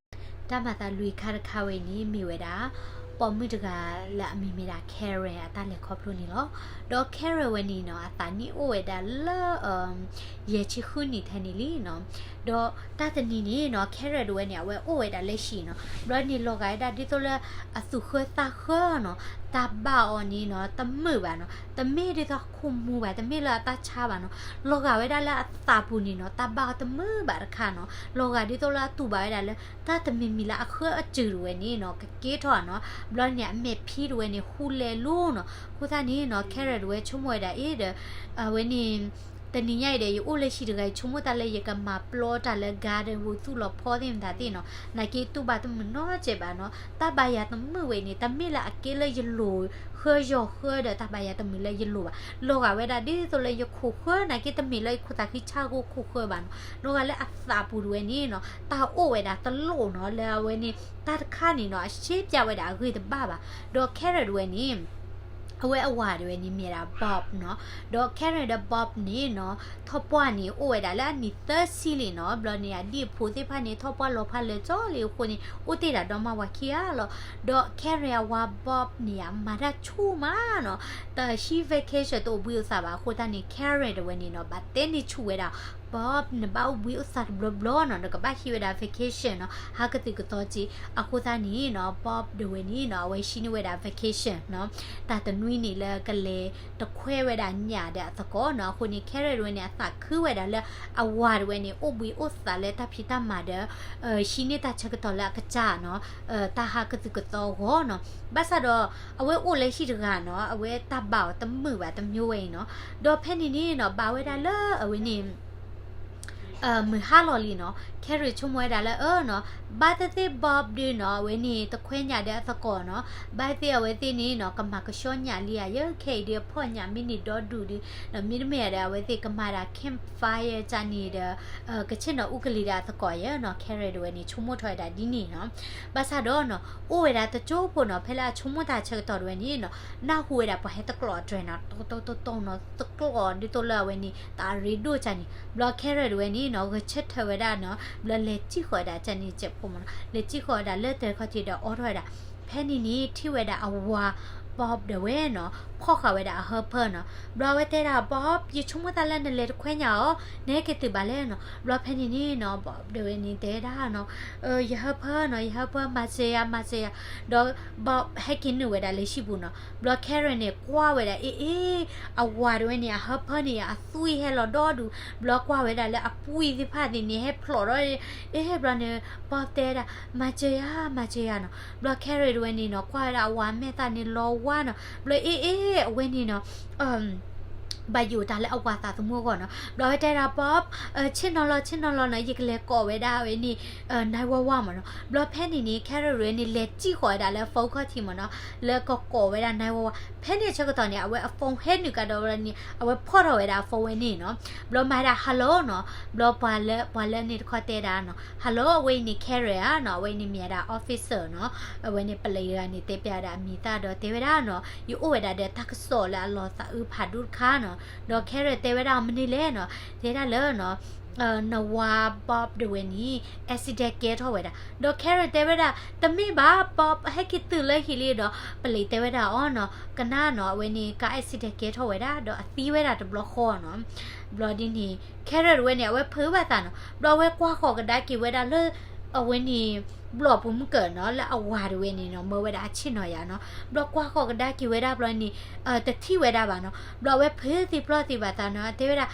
တၢ်မၤသးလွံၢ်ခါတခါဝဲအံၤန့ၣ် မ့ၢ်ဝဲဒၣ် ပိာ်မုၣ်တဂၤလၢအမံၤမ့ၢ်ဒၣ် Karen အတၢ်လဲၤခီဖျိန့ၣ်လီၤ. ဒီး Karen ဝဲန့ၣ်နီၤ အသးနံၣ်အိၣ်ဝဲဒၣ်လၢ ယဲၢ်ဆံဃုနံၣ်ထဲန့ၣ်လံနီၤ. ဒီးတၢ်တနံၤန့ၣ်နီၤ Karen တဝဲန့ၣ် အဝဲအိၣ်ဝဲဒၣ်လၢဟံၣ်နီၤ, ဘျီန့ၣ်လီၤဂာ်ဝဲဒၣ်ဒ်သိးလၢ အသူၣ်ဃၢသးဃၢနီၤ, တၢ်ဘၣ်အီၤန့ၣ်နီၤ တမုာ်ဘၣ်နီၤ, တမ့ၢ်ဒ်သိးအခိၣ်မူဘၣ်, တမ့ၢ်လၢအတၢ်ဆါဘၣ်နီၤ, လီၤဂာ်ဝဲဒၣ်လၢအသးပူၤန့ၣ်နီၤ တၢ်ဘၣ်အီၤတမုာ်ဘၣ်တခါနီၤ, လီၤဂာ်ဒ်သိးလၢအတူၢ်ဘၣ်ဝဲဒၣ်လၢ တၢ်တမံၤမံၤလၢအဃၢအစၢၤတဝဲန့ၣ်နီၤ ကကဲထီၣ်နီၤ, ဘျီန့ၣ် အမဲာ်ဖံးတဝဲန့ၣ် ဟူလဲလိၤနီၤ, အဃိသတးန့ၣ်နီၤ Karen တဝဲဆိကမိၣ်ဝဲဒၣ်အံၤ ဒီး အဝဲန့ၣ် တနံၤညါအံၤဒီး ယအိၣ်လၢဟံၣ်တဂၤ ယဆိကမိၣ်တၢ်လၢယကမၤပျီတၢ်လၢ garden ပူၤ သူၣ်လီၤဖီသ့ၣ်မတၤသ့ၣ်နီၤ, နာ်က့တူၢ်ဘၣ်တမုာ်နီတစဲးဘၣ်နီၤ, တၢ်ဘၣ်ယၤတမုာ်ဝဲန့ၣ် တမ့ၢ်လၢအကဲလၢယလိၤ ဃၢယီၤဃၢဒီးတၢ်ဘၣ်ယၤတမုာ်လၢယလိၤဘၣ်, လီၤဂာ်ဝဲဒၣ်ဒ်သိးလၢယခိၣ်ဃၢ နာ်က့တမ့ၢ်လၢယခိၣ်သးဃံဆါဂိခိၣ်ဃၢဘၣ်နီၤ, လီၤဂာ်လၢအသးပူၤတဝဲန့ၣ်နီၤ တၢ်အိၣ်ဝဲဒၣ်တလိၣ်နီၤ, လၢအဝဲန့ၣ် တၢ်တခါန့ၣ်နီၤ အရှဲပျးဝဲဒၣ်အဂ့ၢ်တဘၣ်ဘၣ်, ဒီး Karen တဝဲန့ၣ် အဝဲအဝၤတဝဲန့ၣ်မ့ၢ်ဒၣ် Bob နီၤ, ဒီး Karen ဒီး Bob န့ၣ်နီၤ ထီၣ်ပှၢ်န့ၣ် အိၣ်ဝဲဒၣ်လၢအနံၣ်သၢဆံလံနီၤ, ဘျီန့ၣ် အဒံၣ်အဖိသ့ၣ်တဖၣ်န့ၣ် ထီၣ်ပှၢ်လီၤဖးလၢာ်ကၠီလံအဃိန့ၣ် အိၣ်တ့ၢ်ဒၣ်ဒီမါဝၤခံဂၤလီၤ, ဒီး Karen အဝၤ Bob န့ၣ် အမၤတၢ်ဆူၣ်မးနီၤ, တဟံး vacation တအိၣ်ဘှံးအိၣ်သါဘၣ်, အဃိသတးန့ၣ် Karen တဝဲန့ၣ်နီၤ ဘၣ်တဲန့ၢ်ဆူၣ်ဝဲဒၣ် Bob နဘၣ်အိၣ်ဘှံးအိၣ်သါတဘျီဘျီနီၤ, နကဘၣ်ဟံးဝဲဒၣ် vacation နီၤ, ဟးကသုၣ်ကသီက့ၤ, အဃိသတးန့ၣ်နီၤ Bob တဝဲန့ၣ်နီၤ အဝဲဟံးန့ၢ်ဝဲဒၣ် vacation နီၤ, တၢ်တနွံန့ၣ်လၢကလဲၤတခွဲဝဲဒၣ်ညၣ်ဒီးအသကိးနီၤ, အဃိန့ၣ် Karen တဝဲန့ၣ် အသးခုဝဲဒၣ်လၢ အဝၤတဝဲန့ၣ် အိၣ်ဘှံးအိၣ်သါလၢတၢ်ဖံးတၢ်မၤဒီး ဟံးန့ၢ်တၢ်ဆၢကတီၢ်လၢအကစၢ်နီၤ, တၢ်ဟးကသုၣ်ကသီအဂီၢ်နီၤ, ဘၣ်ဆၣ်ဒီး အဝဲအိၣ်လၢဟံၣ်တဂၤနီၤ, အဝဲတၢ်ဘၣ်အီၤတမုာ်ဘၣ်တမံၤဝဲအံၤနီၤ, ဒီးဖဲန့ၣ်န့ၣ်နီၤ ဘၣ်ဝဲဒၣ်လၢအဝဲန့ၣ် မုၢ်ဟါလီၤလံနီၤ, Karen ဆိကမိၣ်ဝဲဒၣ်လၢအၢနီၤ, ဘၣ်သ့ၣ်သ့ၣ် Bob ဒုနီၤ အဝဲန့ၣ် တခွဲညၣ်ဒီးအသကိးနီၤ, ဘၣ်သ့ၣ်အဝဲသ့ၣ်န့ၣ်နီၤ ကမၤကဆှီညၣ်လံဧါ, ယခဲအံၤဒုးအဖီၣ်ညၣ်မ့ၢ်န့ၢ်ဒီဒူၣ်ဒု, မ့တမ့ၢ်ဒီး အဝဲသ့ၣ်ကမၤဒၣ် campfire ကန့ၣ်ဒီး ကဆ့ၣ်နီၤအူကလံၤဒီးအသကိးယဲနီၤ, Karen တဝဲန့ၣ် ဆိကမိၣ်ထီၣ်ဝဲဒၣ်ဒ်န့ၣ်နီၤ, ဘၣ်ဆၣ်ဒီးနီၤ အိၣ်ဝဲဒၣ်တကၠိဖိနီၤ, ဖဲလၢအဆိကမိၣ်တၢ်ဆၢကတီၢ်တဝဲန့ၣ်နီၤ နၢ်ဟူဝဲဒၣ်ပှၤဟဲသကျိးအတြဲၤနီၤ, တီတီတီတီနီၤ, သကျိးဒ်သိးလၢအဝဲန့ၣ် တၢ်အရ့ဒိၣ်ကန့ၣ်, ဘျီ Karen တဝဲန့ၣ်နီၤ ဂဲၤဆၢထၢၣ်ဝဲဒၣ်နီၤ, ဘျီလဲၤစံၣ်ဃီၤဝဲဒၣ်ကန့ၣ်စဲးဖိမးနီၤ, လဲၤစံၣ်ဃီၤဝဲဒၣ်လၢတၢ်ခီၣ်ထံးဒီးအိးထီၣ်ဝဲဒၣ်, ဖဲန့ၣ်န့ၣ် ထံၣ်ဝဲဒၣ်အဝၤ Bob ဒၣ်ဝဲနီၤ ဖီၣ်ဃာ်ဝဲဒၣ်အဟၢဖၢနီၤ, ဘျီအဝဲတဲဒၣ် Bob ယဆိကမိၣ်သးလၢနလဲၤတခွဲညၣ်အီၤ နဟဲက့ၤတုၤဘၣ်လဲၣ်နီၤ, ဘျီဖဲန့ၣ်န့ၣ်နီၤ Bob ဒၣ်ဝဲန့ၣ်တဲဒၣ်နီၤ ယဟၢဖၢနီၤ ယဟၢဖၢ မၤစၢၤယၤ မၤစၢၤယၤ, ဒီး Bob ဟဲက့ၤနုာ်ဝဲဒၣ်လၢဟံၣ်ပူၤနီၤ, ဘျီ Karen န့ၣ် ကွၢ်ဝဲဒၣ် အ့ အ့ အဝၤတဝဲန့ၣ် အဟၢဖၢန့ၣ် အသွံၣ်ဟဲလီၤဒီဒူၣ်, ဘျီကွၢ်ဝဲဒၣ်လၢအပှံၢ်သ့ၣ်တဖၣ်န့ၣ် ဟဲဖျိးဒီး အ့ ဘျီန့ၣ် Bob တဲဒၣ် မၤစၢၤယၤ မၤစၢၤယၤနီၤ, ဘျီ Karen တဝဲန့ၣ်နီၤ ကွၢ်ဝဲဒၣ်အဝၤမဲာ်သၣ်န့ၣ်လီၤဝါနီၤ, ဘျီအ့ အ့ အဝဲန့ၣ်နီၤ ဘၣ်ယိၣ်တၢ်လၢအဝၤသးသမူအဂီၢ်နီၤ, ဘျီဝဲတဲဒၣ် Bob ဆ့ၣ်နီၤလီၤ ဆ့ၣ်နီၤလီၤနီၤ ယကလဲၤကိးဝဲဒၣ်ဝဲန့ၣ် nine one one မးနီၤ, ဘျီဖဲန့ၣ်န့ၣ် Karen တဝဲန့ၣ် လဲၤစံၣ်ဃီၤဝဲဒၣ်လၢ phone ခီၣ်ထံးမးနီၤ, လၢကကိးဝဲဒၣ် nine one one, ဖဲန့ၣ်ဆၢကတီၢ်န့ၣ် အဝဲအ phone ဟဲနုာ်ကဒီးဝဲန့ၣ် အဝဲဖီၣ်ထီၣ်ဝဲဒၣ်အ phone ဝဲန့ၣ်နီၤ, ဘျီမၤဒၣ် hello နီၤ, ဘျီပှၤလၢ ပှၤလၢန့ၣ်တခီတဲဒၣ်နီၤ hello အဝဲအံၤန့ၣ် Karen ဧါနီၤ, အဝဲအံၤန့ၣ်မ့ၢ်ဒၣ် officer နီၤ, အဝဲန့ၣ်ပလံးတဂၤန့ၣ်တဲပျးဒၣ်အမံၤသၣ်ဒီးတဲဝဲဒၣ်နီၤ ယအိၣ်ဝဲဒၣ်ဒီးတၢ်ကစီၣ်လၢအလီၤသးအုးဖးဒိၣ်တခါနီၤ, ဒီး Karen တဲဝဲဒၣ်မနုၤလဲၣ်နီၤ, တဲဒၣ်လၢနီၤ နဝၤ Bob ဒၣ်ဝဲန့ၣ် accident ကဲထီၣ်ဝဲဒၣ်, ဒီး Karen တဲဝဲဒၣ် တမ့ၢ်ဘၣ် Bob ဟဲက့ၤတုၤလၢဟံၣ်လံဒီး ပလံးတဲဝဲဒၣ်အီၤနီၤ ကနၣ်နီၤ အဝဲန့ၣ် car accident ကဲထီၣ်ဝဲဒၣ် ဒီးအသံဝဲဒၣ်တဘျီဃီနီၤ, ဘျီဒ်န့ၣ် Karen တဝဲန့ၣ် အဝဲဖုးဘၣ်သးနီၤ, ဘျီအဝဲကွၢ်ဃီၤကဒါက့ၤဝဲဒၣ်လၢ အဝဲန့ၣ် ဘျီၣ်ပူၤမုၢ်ကၢၢ်နီၤ လၢအဝၤတဝဲန့ၣ်နီၤ မၢဝဲဒၣ်အဆ့ၣ်နီၤယၤနီၤ, ဘျီကွၢ်ဃီၤကဒါက့ၤဝဲဒၣ်ဘျီန့ၣ် တထံၣ်ဝဲဒၣ်ဘၣ်နီၤ, ဘျီအဝဲဖုးသံပျီၢ်သံဘၣ်သးနီၤ တဲဝဲဒၣ်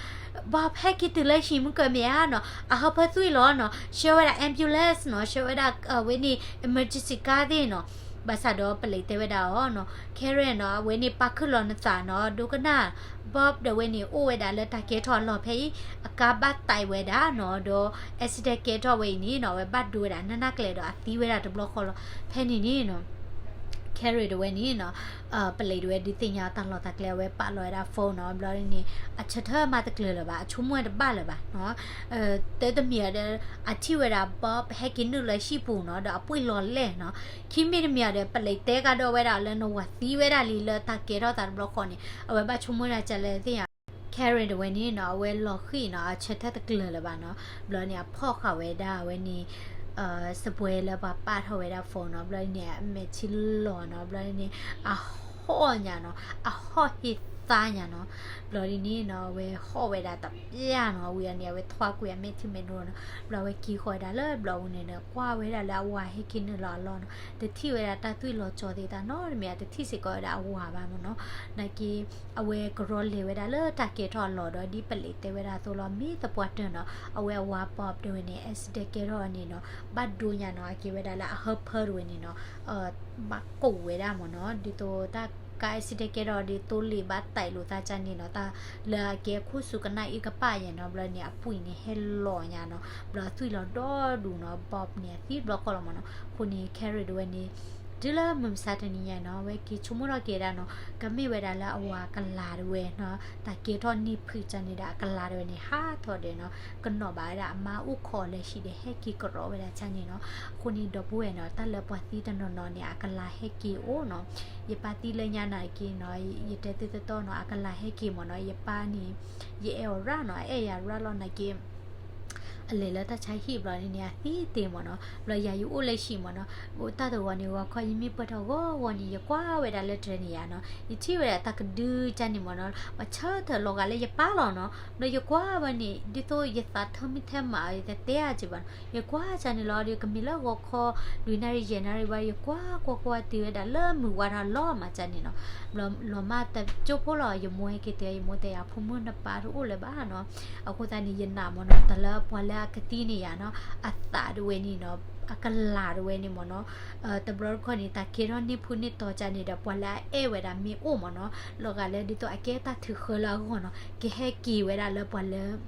Bob ဟဲက့ၤတုၤလၢဟံၣ်မုၢ်ကၢၢ်မ့ၢ်ဧါနီၤ, အဟၢဖၢသွံၣ်လီၤနီၤ, ဆှၢဝဲဒၣ် ambulance နီၤ, ဆှၢဝဲဒၣ်အဝဲန့ၣ် emergency ကါသ့ၣ်နီၤ, ဘၣ်ဆၣ်ဒီးပလံးတဲဝဲဒၣ်အီၤနီၤ Karen နီၤ အဝဲန့ၣ်ပာ်ခုၣ်လီၤနသးနီၤ ဒိကနၣ် Bob ဒၣ်ဝဲန့ၣ် အိၣ်ဝဲဒၣ်လၢတၢ်ကဲထီၣ်အလီၢ်ဖဲအံၤ အကါဘၣ်တဲာ်ဝဲဒၣ်နီၤ ဒီး accident ကဲထီၣ်ဝဲအံၤန့ၣ်နီၤ အဝဲဘၣ်ဒိဝဲဒၣ်နးနးကျဲၤဒီးအသံဝဲဒၣ်တဘျီဃီလီၤ ဖဲန့ၣ်န့ၣ်နီၤ Karen တဝဲန့ၣ်နီၤ ပလံးတဝဲဒုးသ့ၣ်ညါတၢ်လီၢ်တၢ်ကျဲ အဝဲပာ်လီၤဝဲဒၣ် phone နီၤ ဘျီန့ၣ် အဆၢထၢၣ်မၤတကျၢၤလၢၤဘၣ် အဆိကမိၣ်ဝဲတဘၣ်လၢၤဘၣ်နီၤ တၢ်တမံၤဒီး အထံၣ်ဝဲဒၣ် Bob ဟဲက့ၤနုာ်လၢဟံၣ်ပူၤနီၤ ဒီးအပှ့ၤလီၤလဲၢ်နီၤ ခံမံၤတမံၤဒီး ပလံးတဲကဒီးဝဲဒၣ်လၢနဝၤသံဝဲဒၣ်လံလၢတၢ်ကဲထီၣ်သးတဘျီဃီန့ၣ် အဝဲဘၣ်ဆိကမိၣ်ဒၣ်ကလဲၣ်သ့ၣ်ညါ Karen တဝဲန့ၣ်နီၤ အဝဲလီၤဃံၤနီၤ အဆၢထၢၣ်တကျၢၤလၢၤဘၣ်နီၤ ဘျီန့ၣ် အဖီၣ်ဃာ်ဝဲဒၣ်အဝဲန့ၣ် စပွဲလၢပှၤပာ်ထီၣ်ဝဲဒၣ် phone နီၤ ဘျီန့ၣ် အမဲာ်ထံလီၤနီၤ ဘျီန့ၣ် အဟီၣ်ညါနီၤ အဟီၣ်ဟ့သါညါနီၤ ဘျီဒ်န့ၣ်နီၤ အဝဲဟီၣ်ဝဲဒၣ်တပျၢ်နီၤ ဝံၤအန့ၣ် အဝဲထွါကွံာ်အမဲာ်ထံမဲာ်နိနီၤ ဘျီအဝဲက့ၤဃီၤဝဲဒၣ်လၢဘျီပူၤန့ၣ်ဒီး ကွၢ်ဝဲဒၣ်လၢအဝၤဟဲက့ၤနုာ်လီၤအလီၢ်နီၤ တထံၣ်ဝဲဒၣ်တၢ်သွံၣ်လီၤကၠီသ့ၣ်တၢ်နီတမံၤ တထံၣ်စ့ၢ်ကီးဝဲဒၣ်အဝၤဘၣ်မ့ၢ်နီၤ နာ်က့ အဝဲကရီလဲၤဝဲဒၣ်လၢတၢ်ကဲထီၣ်အလီၢ်ဒီး ဒ်ပလံးတဲဝဲဒၣ်အသိးလီၤ မ့ၢ်သပှၢ်တၢၢ်နီၤ အဝဲအဝၤ Bob တဝဲန့ၣ် accident ကဲထီၣ်န့ၣ်နီၤ ဘၣ်ဒိညါနီၤ အကဲဝဲဒၣ်လၢအဟၢဖၢတဝဲန့ၣ်နီၤ ဘၣ်ကိးဝဲဒၣ်မ့ၢ်နီၤ ဒ်သိးတၢ်ကါ accident ကဲထီၣ်ဒ်သိးလံာ်ဘၣ်တဲာ်လိာ်သးကန့ၣ်နီၤ တၢ်လၢအကဲခိၣ်ဆူကနၣ်အံၤကပၣ်ယဲၢ်နီၤ ဘျီန့ၣ် အပှ့ၤန့ၣ်ဟဲလီၤညါနီၤ ဘျီအသွံၣ်လီၤဒီဒူၣ်နီၤ Bob န့ၣ် အသံတဘျီဃီလီၤမ့ၢ်နီၤ အဃိန့ၣ် Karen တဝဲန့ၣ် တုၤလၢမုၢ်မဆါတနံၤညါနီၤ အဝဲက့ၤဆိကမိၣ်ထီၣ်က့ၤဝဲဒၣ်နီၤ ကမ့ၢ်ဝဲဒၣ်လၢအဝၤကလၤတဝဲနီၤ တၢ်ကဲထီၣ်န့ၢ်ဖုးကန့ၣ်ဒီး အကလၤတဝဲန့ၣ် ဟးထီၣ်ဒီးနီၤ ကနီၣ်ဘၣ်ဝဲဒၣ်အမါအိၣ်ခိးလၢဟံၣ်ဒီး ဟဲက့ၤကရီဝဲဒၣ်ကန့ၣ်နီၤ အဃိန့ၣ် ဒီပုၢ်ဝဲၢ်နီၤ တၢ်လၢပှၤသံတနီၤနီၤန့ၣ် အကလၤဟဲက့ၤအိၣ်နီၤ ယပၢ်သံလၢညါနာ်က့နီၤ ယတဲသုတတီနီၤ အကလၤဟဲက့ၤမ့ၢ်နီၤ ယပၢ်န့ၣ် ယအဲၣ်အီၤရၣ်နီၤ အအဲၣ်ယၤရၣ်လီၤနာ်က့ အလဲၤလၢတၢ်ဆါဟံၣ်ဘျီန့ၣ်န့ၣ် အသံသ့မ့ၢ်နီၤ ဘျီယၤယအိၣ်လၢဟံၣ်မ့ၢ်နီၤ အိၣ်တၢ်တဂီၤန့ၣ် ဂီၤခီယမ့ၢ်ပၢၢ်ထီၣ်ဂီၤဂီၤန့ၣ် ယကွၢ်ဝဲဒၣ်လၢတြဲၤန့ၣ်ယၤနီၤ ယထံၣ်ဝဲဒၣ်တၢ်ကဒုကန့ၣ်မ့ၢ်နီၤ ပှၤဆၢထၢၣ်လီၤဂာ်လၢယပၢ်လီၤနီၤ ဘျီယကွၢ်ဝဲန့ၣ် ဒ်သိးယသးထၢမုၢ်ထဲမး ယတတဲအါက့ဘၣ်နီၤ ယကွၢ်ကန့ၣ်လီၤဒီး ကမ့ၢ်လၢဂီၤခီ လွံၢ်နၣ်ရံၣ်ယဲၢ်နၣ်ရံၣ်ဘၣ် ယကွၢ်ကွၢ်ကွၢ်တုၤဝဲဒၣ်လၢမုၢ်ဝါထီၣ်လီၤမးကန့ၣ်နီၤ ဘျီလီၤမၢ်တကၠိဖိလီၤ ယမိၢ်ဟဲက့ၤတဲ ယမိၢ်တဲယၤ ဖိမုၣ်နပၢ်တအိၣ်လၢၤဘၣ်နီၤ အဃိသတးန့ၣ် ယနာ်မ့ၢ်နီၤ တၢ်လၢပှၤလၢအကသံန့ၣ်ယၤနီၤ အသးတဝဲန့ၣ်နီၤ အကလၤတဝဲန့ၣ်မ့ၢ်နီၤ တဘျီတခီၣ်န့ၣ် တၢ်ကဲထီၣ်န့ၢ်ဖုန့ၢ်တီၤကန့ၣ်ဒီး ပှၤလၢအအဲၣ်ဝဲဒၣ်မ့ၢ်အိၣ်မ့ၢ်နီၤ လီၤဂာ်လၢဒ်သိးအကဲတၢ်ထုးဃၢလၢအဂီၢ်နီၤ ကဟဲက့ၤဝဲဒၣ်လၢပှၤလၢ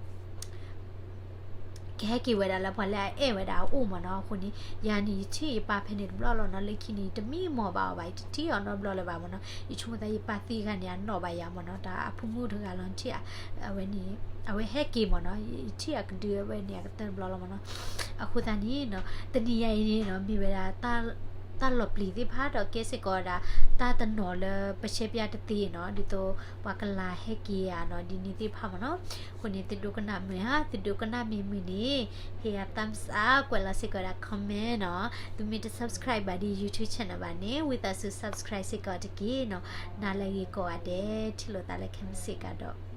ကဟဲက့ၤဝဲဒၣ်လၢပှၤလၢအအဲၣ်ဝဲဒၣ်အအိၣ်မ့ၢ်နီၤ အဃိန့ၣ် ယၤန့ၣ် ယထံၣ်ယပၢ်ဖဲန့ၣ်တဘျီလီၤနီၤ လၢခံန့ၣ် ယတမံမီၢ်ဘၣ်အီၤဘၣ် ယတထံၣ်အီၤနီတဘျီလၢၤဘၣ်မ့ၢ်နီၤ ယဆိကမိၣ်သးယပၢ်သံဂၤန့ၣ် အနီၣ်ဘၣ်ယၤမ့ၢ်နီၤ တၢ်အဖိမုၣ်တဂၤလီၤ ယထံၣ် အဝဲန့ၣ် အဝဲဟဲက့ၤမ့ၢ်နီၤ ယထံၣ်အကဒုအဝဲန့ၣ် အကတၢၢ်တဘျီလီၤမ့ၢ်နီၤ အဃိသတးန့ၣ်နီၤ တနံၤယၤအံၤန့ၣ်နီၤ မ့ၢ်ဝဲဒၣ် တၢ်လီၤပျံၤသ့ၣ်တဖၣ်ဒီးကဲစ့ၢ်ကီးဝဲဒၣ် တၢ်တနီၤလၢပရှဲပၠးတသ့နီၤ ဒ်သိးပှၤကလၤဟဲက့ၤဧါနီၤ ဒ်န့ၣ်သ့ၣ်တဖၣ်မ့ၢ်နီၤ အဃိန့ၣ် သုဒိကနၣ်မုာ်ဧါ သုဒိကနၣ်မ့ၢ်မုာ်န့ၣ် ဟ့ၣ်ယၤ thumbs up ကွဲးလီၤစ့ၢ်ကီးဝဲဒၣ် comment နီၤ သုမ့ၢ်တ subscribe ဘၣ်ဒ် YouTube channel ဘၣ်န့ၣ် ဝံသးစူၤ subscribe စ့ၢ်ကီးတက့ၢ်နီၤ နၤလၢအဂ့ၤကိးဂၤဒဲး ထံၣ်လိာ်သးလၢခဲမုၢ်ဆ့ၣ်ကဒီး